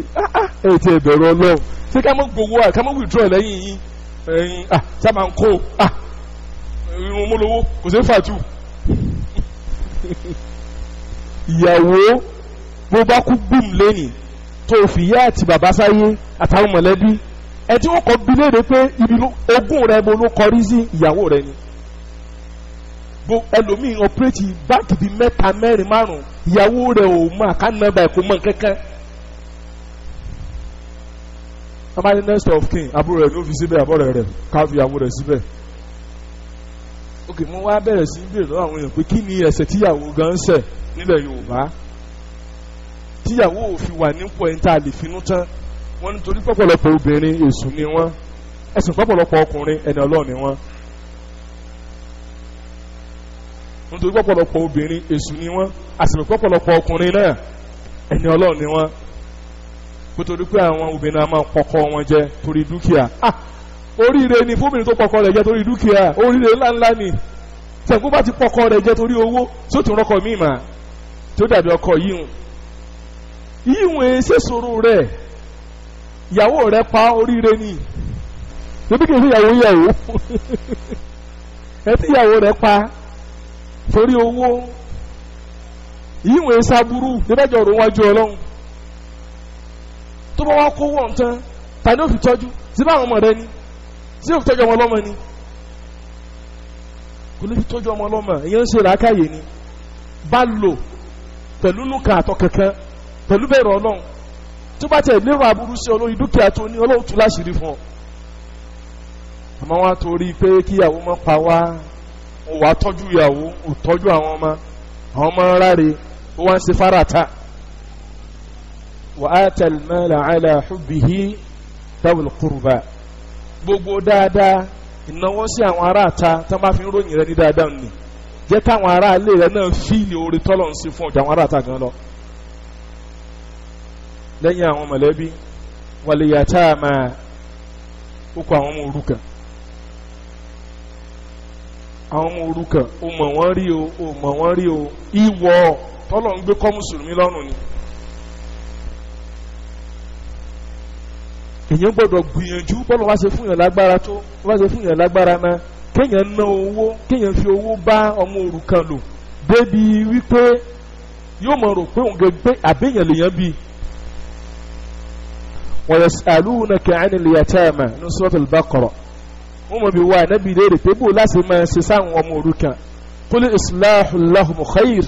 Ẹ ti bẹ̀rù Ọlọ́run, ṣé ká mọ̀ gbowó à, ká mọ̀ withdraw lẹ́yìn yín? Ẹ̀yin sábà ń kó irun mólówó kò sí fàtú. Ìyàwó bó bá kú gbùm lẹ́nì tó fi ìyá àti bàbá sáyé àtàwọn mọ̀lẹ́bí ẹ tí wọ́n kọ́ bí léde pé ibi ogún rẹ mo ló kọrí sí, ìyàwó rẹ ni. Bó ẹlòmíì ọ̀pẹ́rẹ́tì báńkì bíi 3, 4, 5, ìyàwó rẹ ò mọ àkáǹtì nọ́mbà ẹ̀, kò mọ kankan. Wọ́n bá ní next of kin, àbúrò rẹ̀ ló fi síbẹ̀, àbúrò rẹ̀ ká fi ìyàwó rẹ̀ síbẹ̀. Ok, mo wá bẹ̀rẹ̀ sí béèrè lọ́wọ́ àwọn èèyàn pé kí ni ẹ̀ṣẹ̀ tíyàwó gan ṣẹ̀ nílẹ̀ Yorùbá tíyàwó ò fi wà nípò ẹni tá a lè finú tán. Wọ́n nítorí pọ̀pọ̀lọpọ̀ obìnrin èṣù ni wọ́n, ẹ̀sùn pọ̀pọ̀lọpọ̀ ọkùnrin ẹni Ọlọ́run ni wọ́n. Nítorí pọ̀pọ̀lọpọ̀ obìnrin èṣù ni wọ́n, àsìkò pọ̀pọ̀lọpọ̀ ọkùnrin náà ẹni Ọlọ́run ni wọ́n. Nítorí pé àwọn obìnrin a máa pọkọ wọn jẹ torí dúkìá. Oríire ni fóbìnrin tó pọkọ rẹ̀ jẹ torí dúkìá, oríire ńláńlá ni. Sẹ̀kú bá ti pọkọ rẹ̀ jẹ torí owó, tí ó tún rọkọ míì mà tí ó dàbí ọkọ yíhun. Yíhun èsè sòrò rẹ̀, ìyàwó rẹ̀ pa, oríire ni. Ebi kìí ṣe ìyàwó ìyàwó. Ẹ tí ìyàwó rẹ̀ pa torí owó, yíhun èsè aburú níbẹ̀jọ̀ ọ̀rọ̀ wájú Ọlọ́run. Tó bá wá kó wọ̀ ntán, ta ni ó fi tọ́jú? Sí báwọn ọmọ rẹ ni? Sí ó fi tọ́jú ọmọ ọlọ́mọ ni? Kò lè fi tọ́jú ọmọ ọlọ́mọ. Ìyẹn ń ṣe làákàyè ni. Bá lò pẹ̀lú nùkà àtọ̀ kankan, pẹ̀lú bẹ̀rù Ọlọ́run. Tó bá tẹ̀ lérò aburú sí olórí dúkìá tó ní, Ọlọ́run tú láṣìírí fún ọ. Àmọ́ wá torí pé kíyàwó má pa wá, ó wàá tọ́jú ìyàwó, ó tọ́jú àwọn ọmọ, àwọn ọmọ ráre, ó wá ń ṣe fárata. Wa ata al-mala ala hubbihi dhawil qurba. Gbogbo dáadáa ìnáwó sí àwọn aráàta tó máa fi ń ròyìn rẹ ní dáadáa nì, jẹ́ káwọn aráalé rẹ náà fíìlì oore tọ́lọ̀ ń ṣe fún ọjà àwọn aráàta gan lọ. Lẹ́yìn àwọn mọ̀lẹ́bí, wal yatama, ó kọ àwọn ọmọ òrukàn. Àwọn ọmọ òrukàn, ó mọ̀ wọ́n rí o, ó mọ̀ wọ́n rí o, ìwọ tọ́lọ̀ ń gbé kọ́ mùsùlùmí lọ́rùn ni. Èyàn gbọ́dọ̀ gbìyànjú bọ́lá wá ṣe fún yàn lágbára tó wá ṣe fún yàn lágbára náà, kéèyàn ná owó, kéèyàn fi owó bá ọmọ òrukàn lò débi wípé yóò mọ̀ rò pé òun gẹ́gẹ́ àbẹ́yàn lèyàn bí. Wa yas'alunaka 'anil yatama ní Suratul Baqara. Wọ́n mọ̀ bí wà nábì léèrè pé bó láti máa ṣe sáwọn ọmọ òrukàn. Qul islahu lahum khair.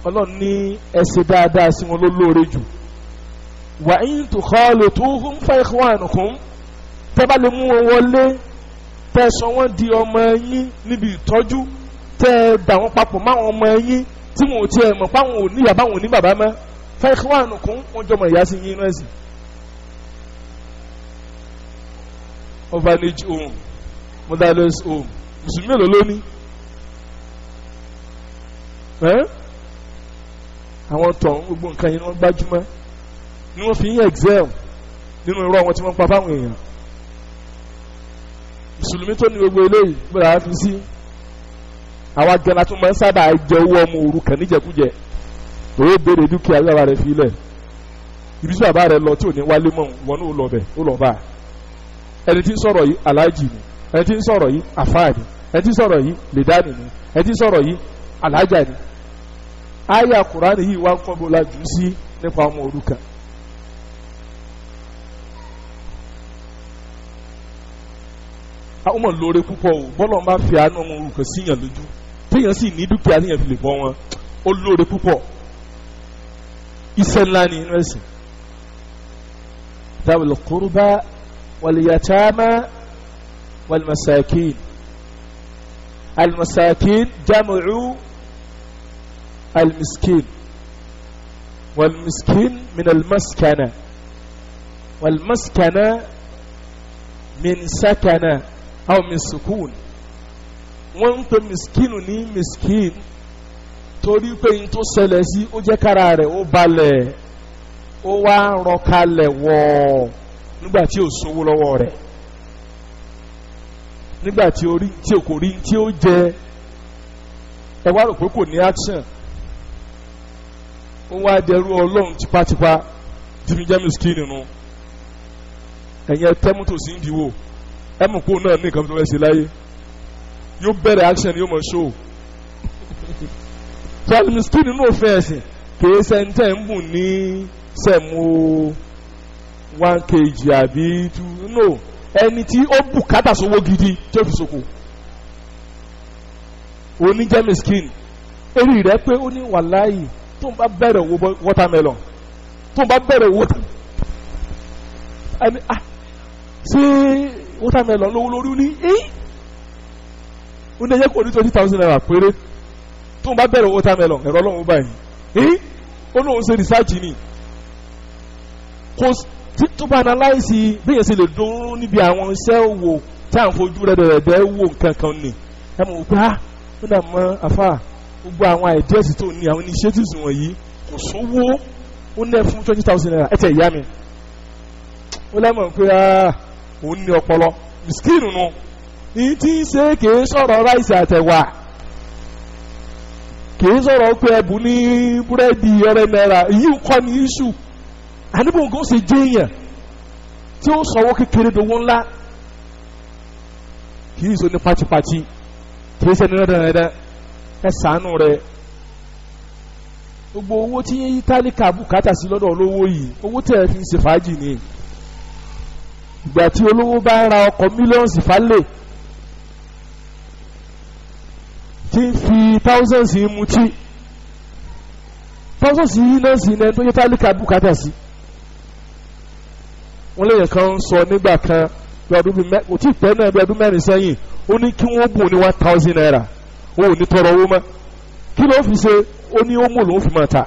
Ọlọ́run ní ẹ ṣe dáadáa sí wọn ló lóore jù. Wa in tukhalituhum fa ikhwanukum. Tẹ́ bá lè mú wọn wọlé, tẹ́ sọ wọ́n di ọmọ yín níbi ìtọ́jú, Tẹ́ ẹ dà wọ́n papọ̀ máwọn ọmọ ẹ̀yìn tí wọn ò tiẹ̀ mọ̀ páwọn ò ní ìyá báwọn ò ní bàbá mọ́. Fa ikhwanukum, wọ́n jọmọ ìyá sí yín náà sí. Orphanage home, motherless home, mùsùlùmí mélòó ló ní? Àwọn tọ̀hún gbogbo nǹkan yìí ni wọ́n gbájúmọ́, ni wọ́n fi ń excel nínú irọ́ wọn tí wọ́n pa fáwọn èèyàn. Mùsùlùmí tó ní gbogbo eléyìí gbọ́dọ̀ á fi sí. Àwa gẹ́la tó máa ń sábà jẹ owó ọmọ òrukàn níjẹkújẹ. Òwe béèrè dúkìá bàbá rẹ̀ fi lẹ̀. Ibi tí bàbá rẹ̀ lọ tí ò ní wálé mọ́, wọn ní ò lọ bẹ̀, ó lọ bá a. Ẹni tí ń sọ̀rọ̀ yìí aláàjì ni, ẹni tí ń sọ̀rọ̀ yìí àfáà ni, ẹni tí ń sọ̀rọ̀ yìí lèdánì ni, ẹni tí ń sọ̀rọ̀ yìí alájà ni. Àyà Kùránì yìí wá ń kọ́ bó la jù sí nípa ọmọ òrukàn. Àwọn ọmọ lóore púpọ̀ o, bọ́lọ̀ máa fi àánú ọmọ òrukàn síyàn lójú, téèyàn sì ní dúkìá téèyàn fi lè bọ́ wọn, ó lóore púpọ̀. Iṣẹ́ ńlá ni inú ẹ̀sìn. Dhawil qurba wal yatama wal masakin. Al masakin jam'u al miskin, wal miskin min al maskana, wal maskana min sakana aw min sukun. Wọ́n ń pè miskinu ní miskin torí pé n tó ṣẹlẹ̀ sí ó jẹ́ kára rẹ̀ ó balẹ̀, ó wá rọkalẹ̀ wọ̀ nígbà tí ò sówó lọ́wọ́ rẹ̀, nígbà tí ó rí tí ò kò rí tí ó jẹ. Ẹ wá rò pé kò ní action, ó wá dẹrú Ọlọ́run tipátipá tí fi jẹ́ miskinu nù. Ẹ̀yin ẹ tẹ́ mọ́tò sí ìdíwò, ẹ mọ̀ pé òun náà ní nǹkan tó fẹ́ ṣe láyé, yóò bẹ̀rẹ̀ action, yóò mọ̀ show. So alimiskin nínú òfin ẹ̀sìn kìí ṣe ń bùn ní sẹ̀mú 1 kg àbí 2, no, ẹni tí ó bùkátà sówó gidi tí ó fi ṣòkò oníjẹ́ miskin. Eré rẹ̀ pé ó ní wàláyì tó ń bá bẹ̀rẹ̀ owó watermelon, tó ń bá bẹ̀rẹ̀ owó ẹni ah ṣé watermelon lówó lórí ní ẹ́ ó ní ẹyẹ kò ní 20,000 naira péré tó ń bá bẹ̀rẹ̀ watermelon, ẹ̀rọ ọlọ́run báyìí ẹ́ ó lóun ṣe research ni kò tó bá analyse bí yẹn ṣe lè dún níbi àwọn iṣẹ́ òwò tí à ń fojú rẹ̀ dẹ̀rẹ̀dẹ̀ wò nǹkan kan ni. Ẹ mọ̀ pé ah ó dà mọ́ afá gbogbo àwọn ideas tó ní àwọn initiatives wọ̀nyí kò sówó, ó ní ẹ fún 20,000 naira ẹ tẹ̀ ìyá mi. Ó lẹ́mọ̀ pé ah òun ní ọpọlọ miskin nù ní tí ń ṣe kìí sọ̀rọ̀ ráìsì àtẹ̀wà, kìí sọ̀rọ̀ pé ẹ̀bùn ní búrẹ́dì ọ̀rẹ́ náírà, èyí kọ́ ní iṣu. Àníbò nǹkan ó ṣe jẹ́ èèyàn tí ó sọ̀wọ́ kékeré dowó ńlá, kìí sọ ní pátipátí, kìí ṣe ní rẹ́dẹ̀rẹ́dẹ́. Ẹ ṣàánú rẹ̀. Gbogbo owó tí tálíkà bùkátà sí lọ́dọ̀ olówó yìí, owó tẹ̀ ẹ fi ń ṣe fàájì ni. Ìgbà tí olówó bá ń ra ọkọ̀ mílíọ̀nù falẹ̀ tí ń fi thousands yìí mutí, thousands yìí náà sì ní ẹni tó yẹ tálíkà bùkátà sí. Wọ́n lè yẹn kan ń sọ nígbà kan bí ọdún bíi kò tí ì pẹ́ náà bí ọdún mẹ́rin sẹ́yìn, ó ní kí wọ́n bùn ní 1,000 naira, ó ò ní tọrọ owó mọ́. Kí ló fi ṣe? Ó ní ó mú lòún fi máa ta,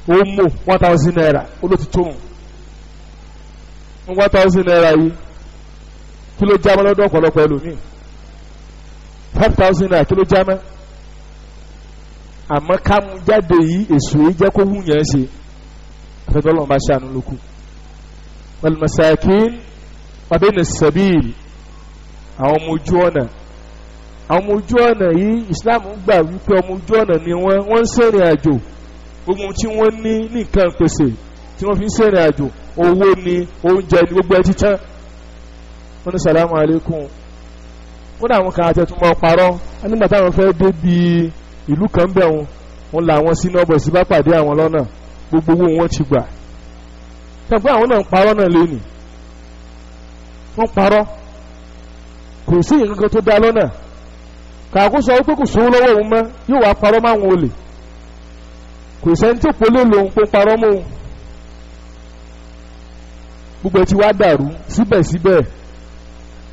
ó mú 1,000 naira, ó ló ti tó òun. 1,000 naira yìí kí ló já mọ́ lọ́dọ̀ ọ̀pọ̀lọpọ̀ ẹlòmíì? 5,000 naira kí ló já mọ́? Àmọ́ ká mú jáde yìí, èso yìí jẹ́ kó wù yẹn ṣe. Afẹ́fẹ́ ọlọ́run bá ṣàánú lókù. Wal masakin wa bina sabil, àwọn ọmọ ojú ọ̀nà. Àwọn ọmọ ojú ọ̀nà yìí Islam gbà wípé ọmọ ojú ọ̀nà ni wọ́n, wọ́n ń ṣèrìn àjò. Gbogbo tí wọ́n ní nǹkan pèsè tí wọ́n fi ń ṣèrìn àjò, owó ni, oúnjẹ ni, gbogbo ẹ ti tán. Wọ́n ní salamu alaikum. Kódà àwọn kan àtẹ̀túnmọ̀ parọ́ nígbà táwọn fẹ́ débi ìlú kan bẹ̀ wọn, wọn làwọn sínú ọbọ̀ sí bá pàdé àwọn lọ́nà, gbogbo owó wọn ti gbà. Tẹ̀gbọ́n àwọn náà ń parọ́ náà lé ní, wọ́n parọ́, kò sí nǹkan tó dá lọ́nà. Kàkó sọ wípé kò sówó lọ́wọ́ òun mọ́, yóò wá parọ́ máwọn olè. Kò sẹ́ni tó polé lòun kó parọ́ mọ́ òun. Gbogbo ẹ ti wá dàrú síbẹ̀síbẹ̀.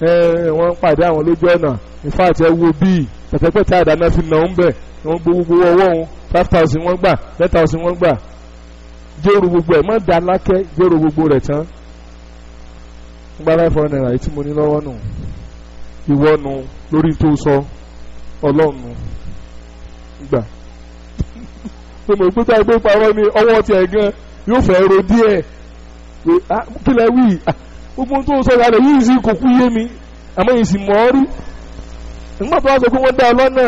Wọ́n pàdé àwọn lójú ọ̀nà, in fact ẹ wo bíi pẹ̀tẹ́pẹ̀tẹ́ àdáná fi nà ń bẹ̀, wọ́n gbogbo ọwọ́ òun 5,000 wọ́n gbà, 10,000 wọ́n gbà. Jẹ́rù gbogbo ẹ̀ má da lákẹ́, jẹ́rù gbogbo rẹ̀ tán. Ń gba 500 naira yìí tí mo ní lọ́wọ́ nù, ìwọ nù lórí tó sọ ọlọ́run nù gbà. Mo mọ̀ pé táyà gbé parọ́ ni ọwọ́ tiẹ̀ gan yóò fẹ́ ro díẹ̀. Kí lẹ wí? Gbogbo tó sọ ìyàlẹ̀ yìí sì kò kú yé mi, àmọ́ yìí sì mọ̀ ọ́ rí. Nígbà tó wá sọ pé wọ́n dá ọ lọ́nà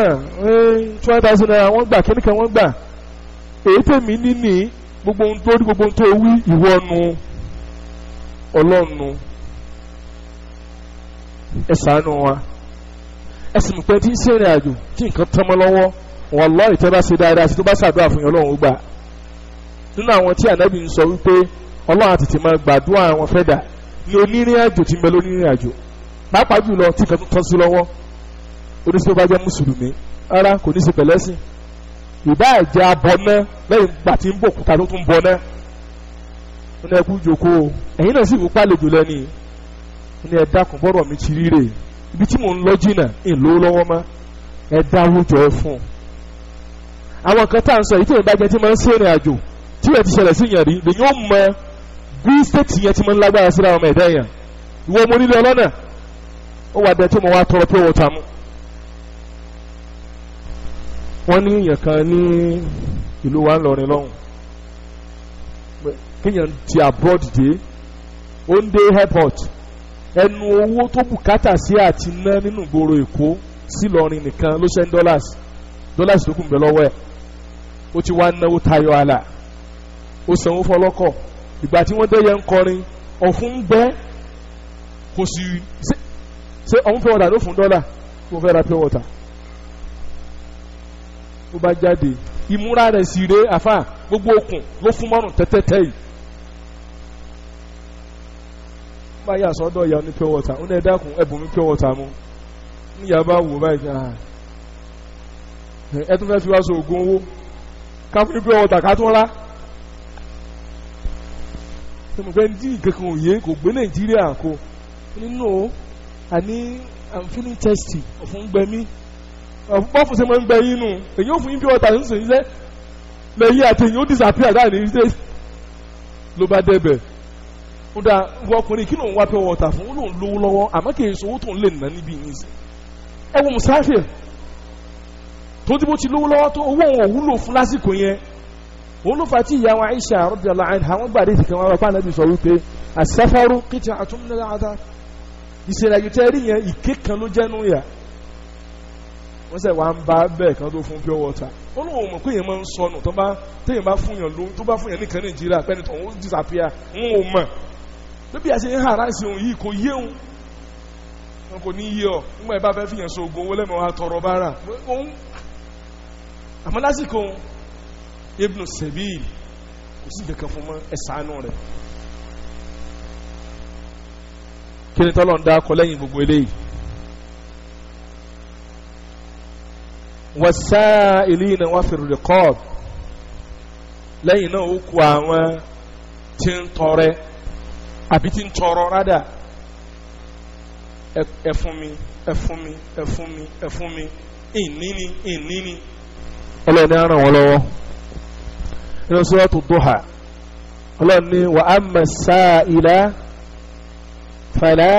20,000 naira wọ́n gbà, kíníkan wọ́n gbà. Èyí tèmi níní gbogbo ohun tó rí, gbogbo ohun tó wí, ìwọ nu ọlọ́run nu. Ẹ ṣàánú wa. Ẹ sì mọ̀ pé tí ń ṣe ìrìn àjò tí nǹkan tán mọ́ lọ́wọ́, wallahi tẹ́ bá ṣe dáadáa sí tó bá ṣàdúrà fún yín ọlọ́run ó gbà. Nínú àwọn tí ànábì ń sọ wípé ọlọ́run àtètè máa gbàdúrà àwọn fẹ́ dà ní onírìn àjò tí ń bẹ lónírìn àjò, pàápàá jùlọ tí nǹkan tó tán sí lọ́wọ́. Oníṣẹ́ tó bá jẹ́ mùsùlùmí rárá kò ní ṣe pẹ̀lẹ́sìn, ìbá ẹ̀jẹ̀ abọ́ná lẹ́yìn ìgbà tí ń bò kúta tó tún bọ́ná. Ó ní ẹkú jókòó, ẹ̀yin náà sì wò pálejò lẹ́ni. Ó ní ẹ dákun bọ́rọ̀ mi ti ríre, ibi tí mò ń lọ jìnnà ń lówó lọ́wọ́ mọ́, ẹ dáwó jọ ẹ fún un. Àwọn kan tá à ń sọ èyí tí ìbá jẹ́ tí máa ń ṣe ìrìn àjò tí ẹ ti ṣẹlẹ̀ sí yàn rí lèyìn ó mọ bí stéètì yẹn ti máa ń lágbára síra ọmọ ẹ̀dá yẹn. Ìwọ ọmọ onílé ọlọ́nà ó wà dẹ tí mo wá tọrọ pure water mu. Wọ́n ní èèyàn kan ní ìlú wa ńlọrin lọ́hùn, kéèyàn ti abroad dé, ó ń dé airport, ẹnu owó tó bùkátà sí àti ná nínú ìgboro Èkó sí Ìlọrin nìkan ló ṣe ń dollars tó kù ń bẹ lọ́wọ́ ẹ̀. Ó ti wá náwó tayọ àlà, ó sanwó fọlọ́kọ̀. Ìgbà tí wọ́n dẹ́yẹ ń kọrin ọ̀fun ń gbẹ́, kò sí ṣé ọ̀hún fẹ́ wọ́tà ló fún dọ́là tó fẹ́ ra pure water. Ó bá jáde, ìmúra rẹ̀ sì ré àfà, gbogbo okùn ló fún mọ́rùn tẹ́tẹ́tẹ́ yìí. Ó bá yà sọ́dọ̀ ìyá ní pure water, ó ní ẹ dákun ẹ bùn mi pure water mu. Níyà bá wò báyìí, ẹ tún fẹ́ fi wá so oògùn owó ká fún ní pure water ká tún rà. Mo fẹ́ ní kankan òye kò gbé Nàìjíríà kò nínú àní I'm feeling thirsty, ọ̀fun gbẹ mí, bọ́ọ̀fù ṣe máa ń gbẹ yín nù, èyí ò fún yín pure water ń sìn iṣẹ́ lẹ́yìn àti èyí ó disappear dáa ní ṣe ló bá débẹ̀. Ó dá wọ ọkùnrin kí ló ń wá pure water fún, ó lóun lówó lọ́wọ́ àmọ́ kì í sọ owó tó ń lè ná níbí yìí sí. Ẹ wo musafir tó tí bó ti lówó lọ́wọ́ tó owó òun ò wúlò fún lásìkò yẹn. Òun ló fà tí ìyá wa Aisha radiyallahu anha àwọn gbàdé ìsìnkàn wọn bá Ànábì sọ wípé as-safaru qit'atun min al-'adhab, ìṣẹ̀lẹ̀ àjò tẹ́ rí yẹn ìké kan ló jẹ́nu yà. Wọ́n sẹ̀ wá ń bá bẹ́ẹ̀ kan tó fún pure water. Ó lóun mọ̀ pé èèyàn máa ń sọnù tó bá téèyàn bá fún yàn ló tó bá fún yàn nìkan Nàìjíríà pẹ́ni tó ń disappear ń ò mọ̀ lóbi àṣẹ ń hàrá sí òun yìí kò yé òun, wọn kò ní yé ọ nígbà yìí bá fẹ́ fìyàn so oògùn owó lẹ́mọ̀ wa tọrọ bára òun. Àmọ́ lásìkò Ibn Sabil kò sí kankan fún mọ́, ẹ ṣàánú rẹ̀. Kí ni tọ́lọ́ ń dá kọ lẹ́yìn gbogbo eléyìí? Wasa'ilina wa fi riqab, lẹ́yìn náà ó kú àwọn tí ń tọrẹ àbí tí ń tọrọ rádà, ẹ fún mi, ẹ fún mi, ẹ fún mi, ẹ fún mi, ìníní ìníní. Ọlọ́run ní á ràn wọ́n lọ́wọ́. Nínú Suratu Duha, Ọlọ́run ní wa amma as-sa'ila fala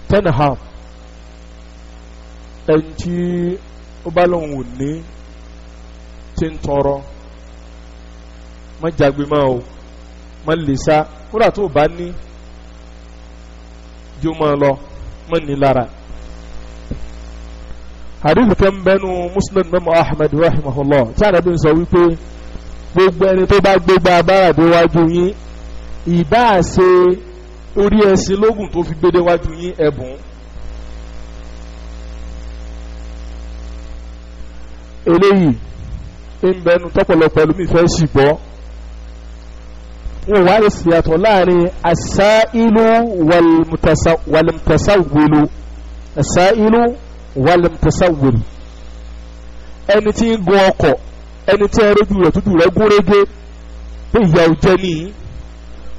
tanhar, ẹni tí ó bá lóun ò ní tí ń tọrọ, má jagbe mọ́ o, má lè sá, kódà tó o bá ní jó máa lọ, má ní lára. Hadith kan bẹnu Muslim mẹ́mọ́ Ahmed rahimahullah tí Ànábì ń sọ wípé gbogbo ẹni tó bá gbégbá bára déwájú yín, ìbáà ṣe orí ẹṣin lógún tó fi gbé déwájú yín, ẹ̀bùn. Eléyìí ń bẹnu tọ́pọ̀lọpọ̀ ẹlòmíì fẹ́ sì gbọ́. Wọn wá lè ṣìyàtọ̀ láàrin as-sa'ilu wal-mutasawwilu, as-sa'ilu wal-mutasawwil, ẹni tí ń gun ọkọ̀, ẹni tí ẹ rójú rẹ̀ tójú rẹ̀ gún régé pé ìyà ò jẹ nìyí,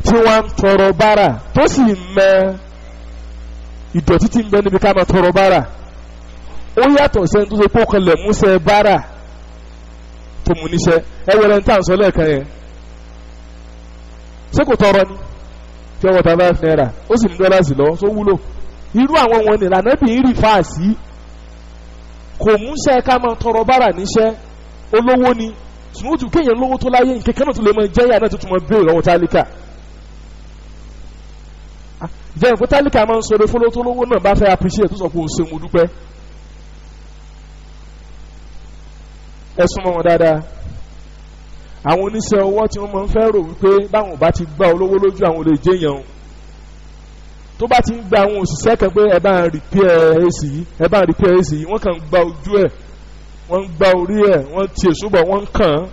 tí wọ́n ń tọrọ bára tó sì mọ Ìdọ̀tí tí ń bẹ níbi ká máa tọrọ bára ó yàtọ̀ sẹ́ni tó ṣe pé ó kan lẹ̀ músẹ́ bára tó mú níṣẹ́. Ẹ wọlé ní tàǹsọ̀ lẹ́ẹ̀kan yẹn, ṣé kò tọrọ ni? Pure water 5 naira, ó sì ní dọ́là sí lọ, tó wúlò. Irú àwọn wọn ni lànàbì ń rí fáàsì. Kò múṣẹ́ ká máa tọrọ bára níṣẹ́. Olówó ni, sùnwótú kéèyàn lówó tó láyé nkẹ́kẹ́ náà tó lè máa jẹ́yà náà tó tún máa béèrè lọ́wọ́ tálíkà. Jẹ́ ìpín tálíkà máa ń sọ̀rọ̀ fọlọ́ tó lówó náà bá fẹ́ appreciate tó sọ pé o ṣe mo dúpẹ́. Ẹ súnmọ́ wọn dáadáa. Àwọn oníṣẹ́ ọwọ́ tí wọ́n máa ń fẹ́ rò wípé báwọn bá ti gbá olówó lójú àwọn olè jẹ́yàn o, tó bá ti ń gba àwọn òṣìṣẹ́ kan pé ẹ bá ń repair AC yìí, ẹ bá ń repair AC yìí, wọ́n kàn ń gba ojú ẹ̀, wọ́n ń gba orí ẹ̀, wọ́n ti èso bọ̀, wọ́n ń kàn án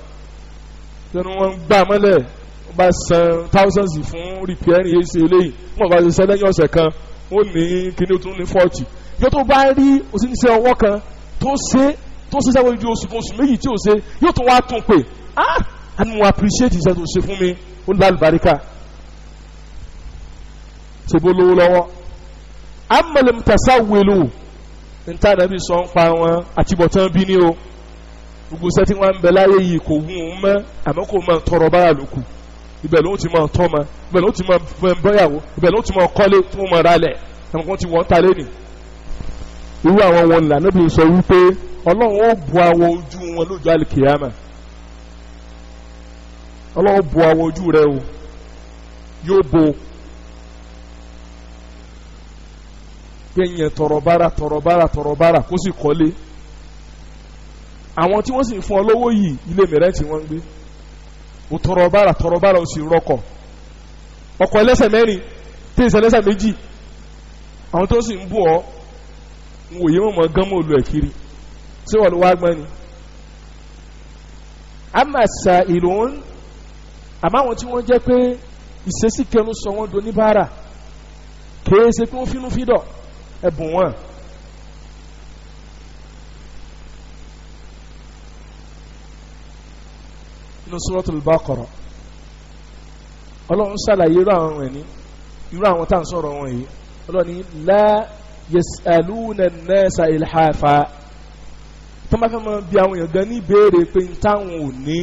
sẹ́nu, wọ́n ń gbà mọ́lẹ̀. Wọ́n bá san thousands fún repairing AC eléyìí, wọ́n bá ṣiṣẹ́ lẹ́yìn ọ̀sẹ̀ kan, wọ́n ní kíní tún ní 40. Yóò tó bá rí oníṣẹ́ ọwọ́ kan tó ṣe tó ṣe sáwọn ojú oṣù kan, oṣù méjì tí ò ṣe, yóò tún wá tún pè, ah, and mo appreciate iṣẹ́ tó ṣe fún mi, ó lálùbáríkà, ṣe bó lówó lọ́wọ́. Amal mutasawwilu níta nàbí sọ ń pa wọn àtibọ̀tán bí ní o. Gbogbo iṣẹ́ tí wọ́n ń bẹ láyé yìí kò wù ú mọ́, àmọ́ kò máa tọrọ bára ló kù. Ibẹ̀ ló ti máa tọ́ ma, ibẹ̀ ló ti máa bọ́yàwó, ibẹ̀ ló ti máa kọ́lé tí wọ́n máa ralẹ̀, àwọn kan ti wọ́n ta lé nì. Irú àwọn wọn là níbi sọ wípé Ọlọ́run ó bu awọ ojú wọn lójú àlìkìyàmà. Ọlọ́run ó bu awọ ojú rẹ o, yóò bo kéèyàn tọrọ bára, tọrọ bára, tọrọ bára, kó sì kọ́lé. Àwọn tí wọ́n sì ń fún ọ lówó yìí, ilé mìíràn tí wọ́n ń gbé, o tọrọ bára, tọrọ bára, o sì rọkọ̀, ọkọ̀ ẹlẹ́sẹ̀ mẹ́rin tí ìṣẹ̀ ẹlẹ́sẹ̀ méjì. Àwọn tó sì ń bù ọ́ ń wòye wọn mọ̀ gán mọ́ olú ẹ̀ kiri. Ṣé wọ́n ló wá gbọ́n ni? Amasa ìlú àmọ́ àwọn tí wọ́n jẹ́ pé ìṣesí kẹnu sọ wọ́n do níbàárà, kèé ṣe pé wọ́n fínú fídọ̀ ẹ̀bùn wọn. Nínú Suratul Baqara, Ọlọ́run ṣàlàyé irú àwọn ẹni, irú àwọn tá à ń sọ̀rọ̀ wọn yìí. Ọlọ́run ní la yas'aluna an-nasa ilhafa. Tó máa fẹ́ máa bi àwọn èèyàn gan ní ìbéèrè pé n táwọn ò ní,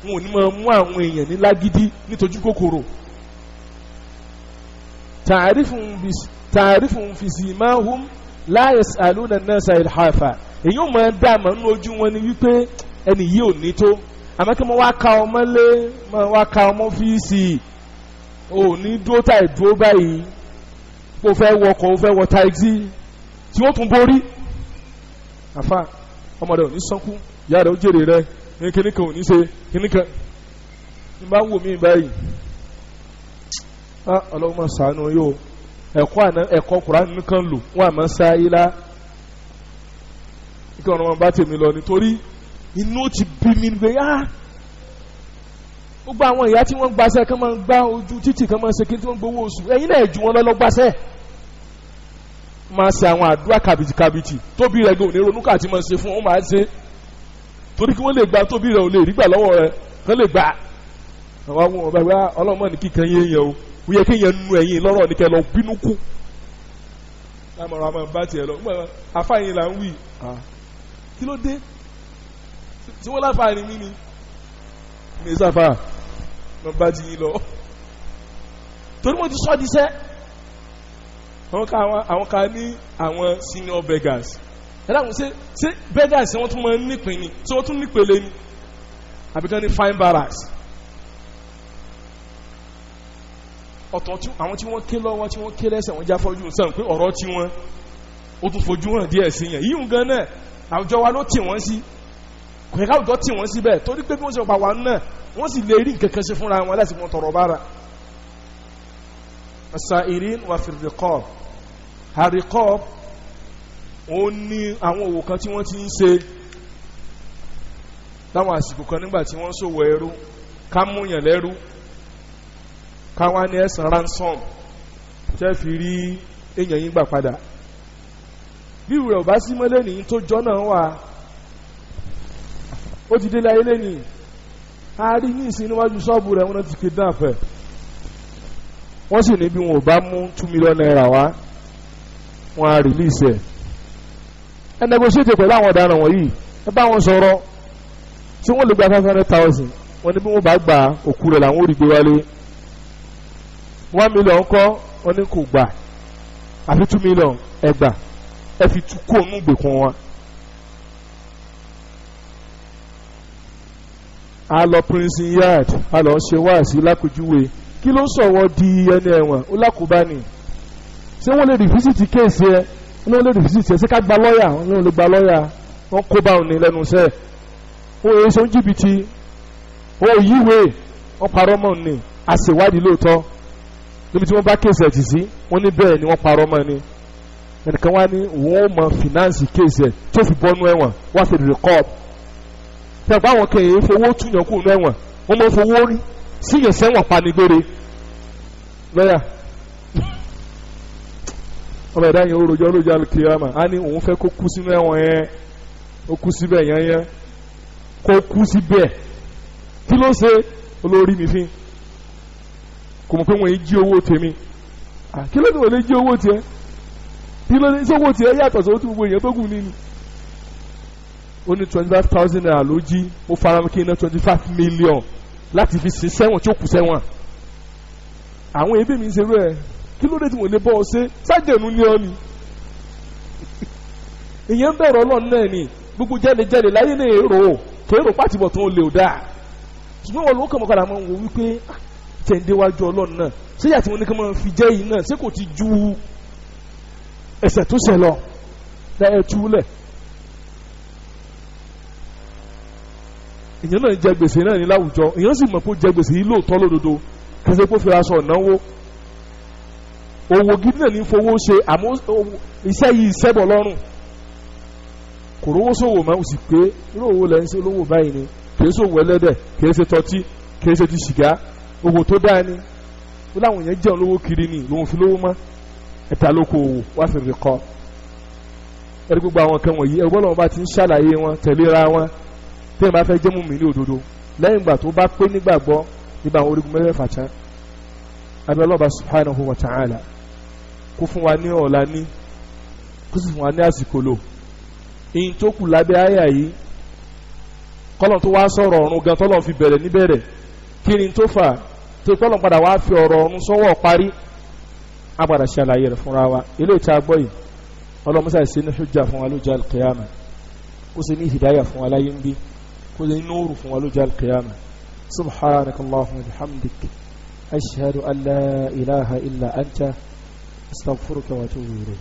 wọn ò ní máa mú àwọn èèyàn ní lágídí nítojú kòkòrò. Ta'rifun fi simahum la yas'aluna an-nasa ilhafa. Èyí ò máa dá àmọ́ nínú ojú wọn ni wípé ẹni yìí ò ní tó, àmọ́ kí wọ́n wá ka ọmọ lé, wọ́n wá ka ọmọ fíìsì, ò ní dúró táì dúró báyìí, kó fẹ́ wọkọ̀, ó fẹ́ wọ táìsì tí wọ́n tún borí. Àfa ọmọ rẹ ò ní sọ́kú, ìyá rẹ ó jèrè rẹ ní kíní kan ò ní ṣe kíní kan. Ní bá wò mí báyìí, Ọlọ́run máa ṣàánú yóò ẹ̀kọ́ àná ẹ̀kọ́ Kùránì nìkan lò wọ́n àmọ́ sáyé kí ọ̀rọ̀ wọn bá tèmi lọ, nítorí inú ti bí mi pé á gbogbo àwọn ìyá tí wọ́n gbaṣẹ́ kán máa ń gbá ojú títì, kán máa ń ṣe kí wọ́n gbowó oṣù, ẹ̀yin náà ju wọn lọ́lọ́ gbaṣẹ́, máa ṣe àwọn àdúrà kàbìtìkàbìtì tóbi rẹ̀ gan òní ronú káàtì máa ṣe fún wọn, máa ṣe torí kí wọ́n lè gba tóbi rẹ̀ ò lè rí gbà lọ́wọ́ rẹ̀ kán lè gbà. Àwọn àwọn ọba ìwé ọlọ́mọ ní kíkan yé yẹn o, ó yẹ kéèyàn nu ẹ̀yìn lọ́rọ̀ ní kẹ́ lọ bínú kú. Lámọ̀ràn àmọ́ bá tiẹ̀ lọ afáyín là ń wí, kí ló dé tí wọ́n láǹfààní mí ni mi sáfà lọ bá ti yín lọ torí mo ti sọ́ di sẹ́. Àwọn ká ní àwọn senior beggars. Ẹ dáhùn, ṣé beggars wọ́n tún máa ń nípìn ni? Ṣé wọ́n tún nípele ni, àbí kán ní fine barracks ọ̀tọ̀? Tí àwọn tí wọ́n ké lọ́wọ́, tí wọ́n ké lẹ́sẹ̀, wọ́n já fọ́jú sàn pé ọ̀rọ̀ tí wọ́n ó tún fojú hàn díẹ̀ sí yẹn yíyún gan náà, àwùjọ wa ló tì wọ́n sí. Kò yẹ káwùjọ tì wọ́n síbẹ̀, torí pé bí wọ́n ṣe pa wà náà, wọ́n sì lè rí nǹkan kan ṣe fúnra wọn láti fún tọrọ bára. Asairin wa fi riqab. Àríkọ́b ó ní àwọn òwò kan tí wọ́n ti ń ṣe láwọn àsìkò kan nígbà tí wọ́n ń ṣòwò ẹrú, ká múyàn lẹ́rú, ká wá ní ẹ̀sán ransom tẹ́ fi rí èèyàn yín gbà padà. Bí ìwé ọba sí mọ́lẹ́ nìyí tó jọ náà wà, ó ti délé ayé lẹ́nìí, a rí ní ìsìn níwájú ṣọ́ọ̀bù rẹ̀, wọ́n ti kidnap ẹ̀, wọ́n sì ní bí wọn ò bá mú ₦2 million wá. Wọ́n á release ẹ̀. Ẹ negotiate pẹ̀lú àwọn ọ̀daràn wọ̀nyí, ẹ bá wọn sọ̀rọ̀. Tí wọ́n lè gba 500,000, wọ́n ní bí wọ́n bá gba òkú rẹ̀ làwọn ò rí gbé wálé. 1 million kọ́, wọ́n ní kò gbà, àfi 2 million ẹ gbà, ẹ fi tú kó ònú gbèkùn wọn. A lọ prison yard, a lọ ṣe wáàsí lápèjúwe. Kí ló sọ̀wọ́ di ẹni ẹ̀wọ̀n? Ó lákòóbá ni. Ṣé wọ́n lè rìfísìtì kéèsì ẹ? Wọ́n lè rìfísìtì ẹ. Ṣé ká gba lọ́ọ̀yà? Wọ́n lè gba lọ́ọ̀yà. Wọ́n kó bá òun ní lẹ́nu iṣẹ́. Wọ́n yẹ ṣe ń jìbìtì, wọ́n yíwèé, wọ́n parọ́ mọ́ ni. Àṣèwádìí lóòótọ́ níbi tí wọ́n bá kéèsì ẹ̀ tì sí, wọ́n ní bẹ́ẹ̀ ni wọ́n parọ́ mọ́ ni. Ẹnìkan wá ní òun ó mọ fìnáǹsì kéèsì ẹ̀ tó fi bọ́nú ẹ̀wọ̀n, wá fi rìkọ́ọ̀bù. Tẹ̀gbọ́n àwọn kẹ̀yìn fowó túyàn kúrò nú ẹ̀wọ̀n, wọ́n mọ fowó rí síyàn sẹ́wọ̀n panigbére. Lọ́yà ọmọ ẹ̀dá yẹn ó rojọ́ lójú alùkìyàmà, á ní òun fẹ́ kó kú sínú ẹ̀wọ̀n yẹn, ó kú síbẹ̀ yẹn yẹn, kó kú síbẹ̀. Kí ló ṣe? Olórí mi fín, kò mọ̀ pé wọ́n yìí jí owó tèmi. Kí ló dé wọ́n lè jí owó tiẹ̀? Kí ló dé sówó tiẹ̀ yàtọ̀ sówó tí gbogbo èèyàn tó kù nínú? Ó ní 25,000 naira ló jí, ó fara kí iná 25 million láti fi sin sẹ́wọ̀n tí ó kù sẹ́wọ̀n. Àwọn ẹbí mi ń ṣerú ẹ̀. Kí ló dé tí wọ́n lè bọ́ ọ ṣe? Sájẹ̀nu ní ọ ni. Ìyẹn ń bẹ̀rù Ọlọ́run náà ni. Gbogbo jẹ́lẹ̀jẹ́lẹ̀ láyé lè rò ó, kéèrò pàtìbọ̀ tó lè ò dáa. Ṣùgbọ́n wọn ló kàn mọ́kànlá máa ń wo wípé tẹ̀ǹdéwájú Ọlọ́run náà, ṣé yàtí wọn ní kí wọ́n fi jẹ́ yìí náà, ṣé kò ti ju ẹ̀ṣẹ̀ tó ṣẹ̀ lọ? Ẹ túlẹ̀. Èèyàn náà jẹ gbèsè náà ní láwùjọ, èèyàn sì mọ̀ pé ó jẹ gbèsè yìí lóòótọ́ lódodo, kẹsẹ̀ pé ó fi aṣọ ìnáwó. Owó gidi náà ní fowó ṣe, àmọ́ iṣẹ́ yìí ṣẹ́bọ̀ lọ́rùn. Kò rówó sòwò mọ́, ó sì pé irú òwò lẹ́ ń ṣe olówó báyìí ni, kìí ṣòwò ẹlẹ́dẹ̀, kìí ṣe tọ́tí, kìí ṣe ti ṣìgá, owó tó dáa ni. Ó láwọn èèyàn jẹun lówó kiri ni, lòun fi lówó mọ́. Ẹ̀ta ló kó owó wá fi rí kọ́. Ẹ̀rí gbogbo àwọn kan wọ̀nyí, ẹ̀rọ bọ́lá wọn bá ti ń ṣàlàyé wọn tẹ̀léra wọn. Tẹ́yìn bá fẹ́ jẹ́ mú mi ní òdodo, lẹ́yìn ìgbà tó bá pé nígbàgbọ́ nígbà àwọn orígun mẹ́fẹ̀ẹ̀fà tán, abẹ́ Ọlọ́ba subhanahu wa ta'ala kó fún wa ní ọ̀la ní, kó sì fún wa ní àsìkò lò. Ìyìn tó kù lábẹ́ àyà yìí, kọ́lọ̀ tó wá sọ̀rọ̀ ọ̀run gan tọ́lọ̀ fi bẹ̀rẹ̀ níbẹ̀rẹ̀, kí ni tó fà tó kọ́lọ̀ padà wá fi ọ̀rọ̀ ọ̀run sọ́wọ́ parí, á padà ṣàlàyé rẹ̀ fúnra wa. Ilé ìta gbọ́ yìí, ọlọ́mọṣà ṣe ní hujja fún wa lójú al-qiyama, kó sì ní hidaya fún wa láyé ń bí, kó sì ní nóòrù fún wa lójú al-qiyama. Subhanaka Allahumma bihamdik, ashhadu an la ilaha illa anta, astaghfiruka wa atubu ilayk.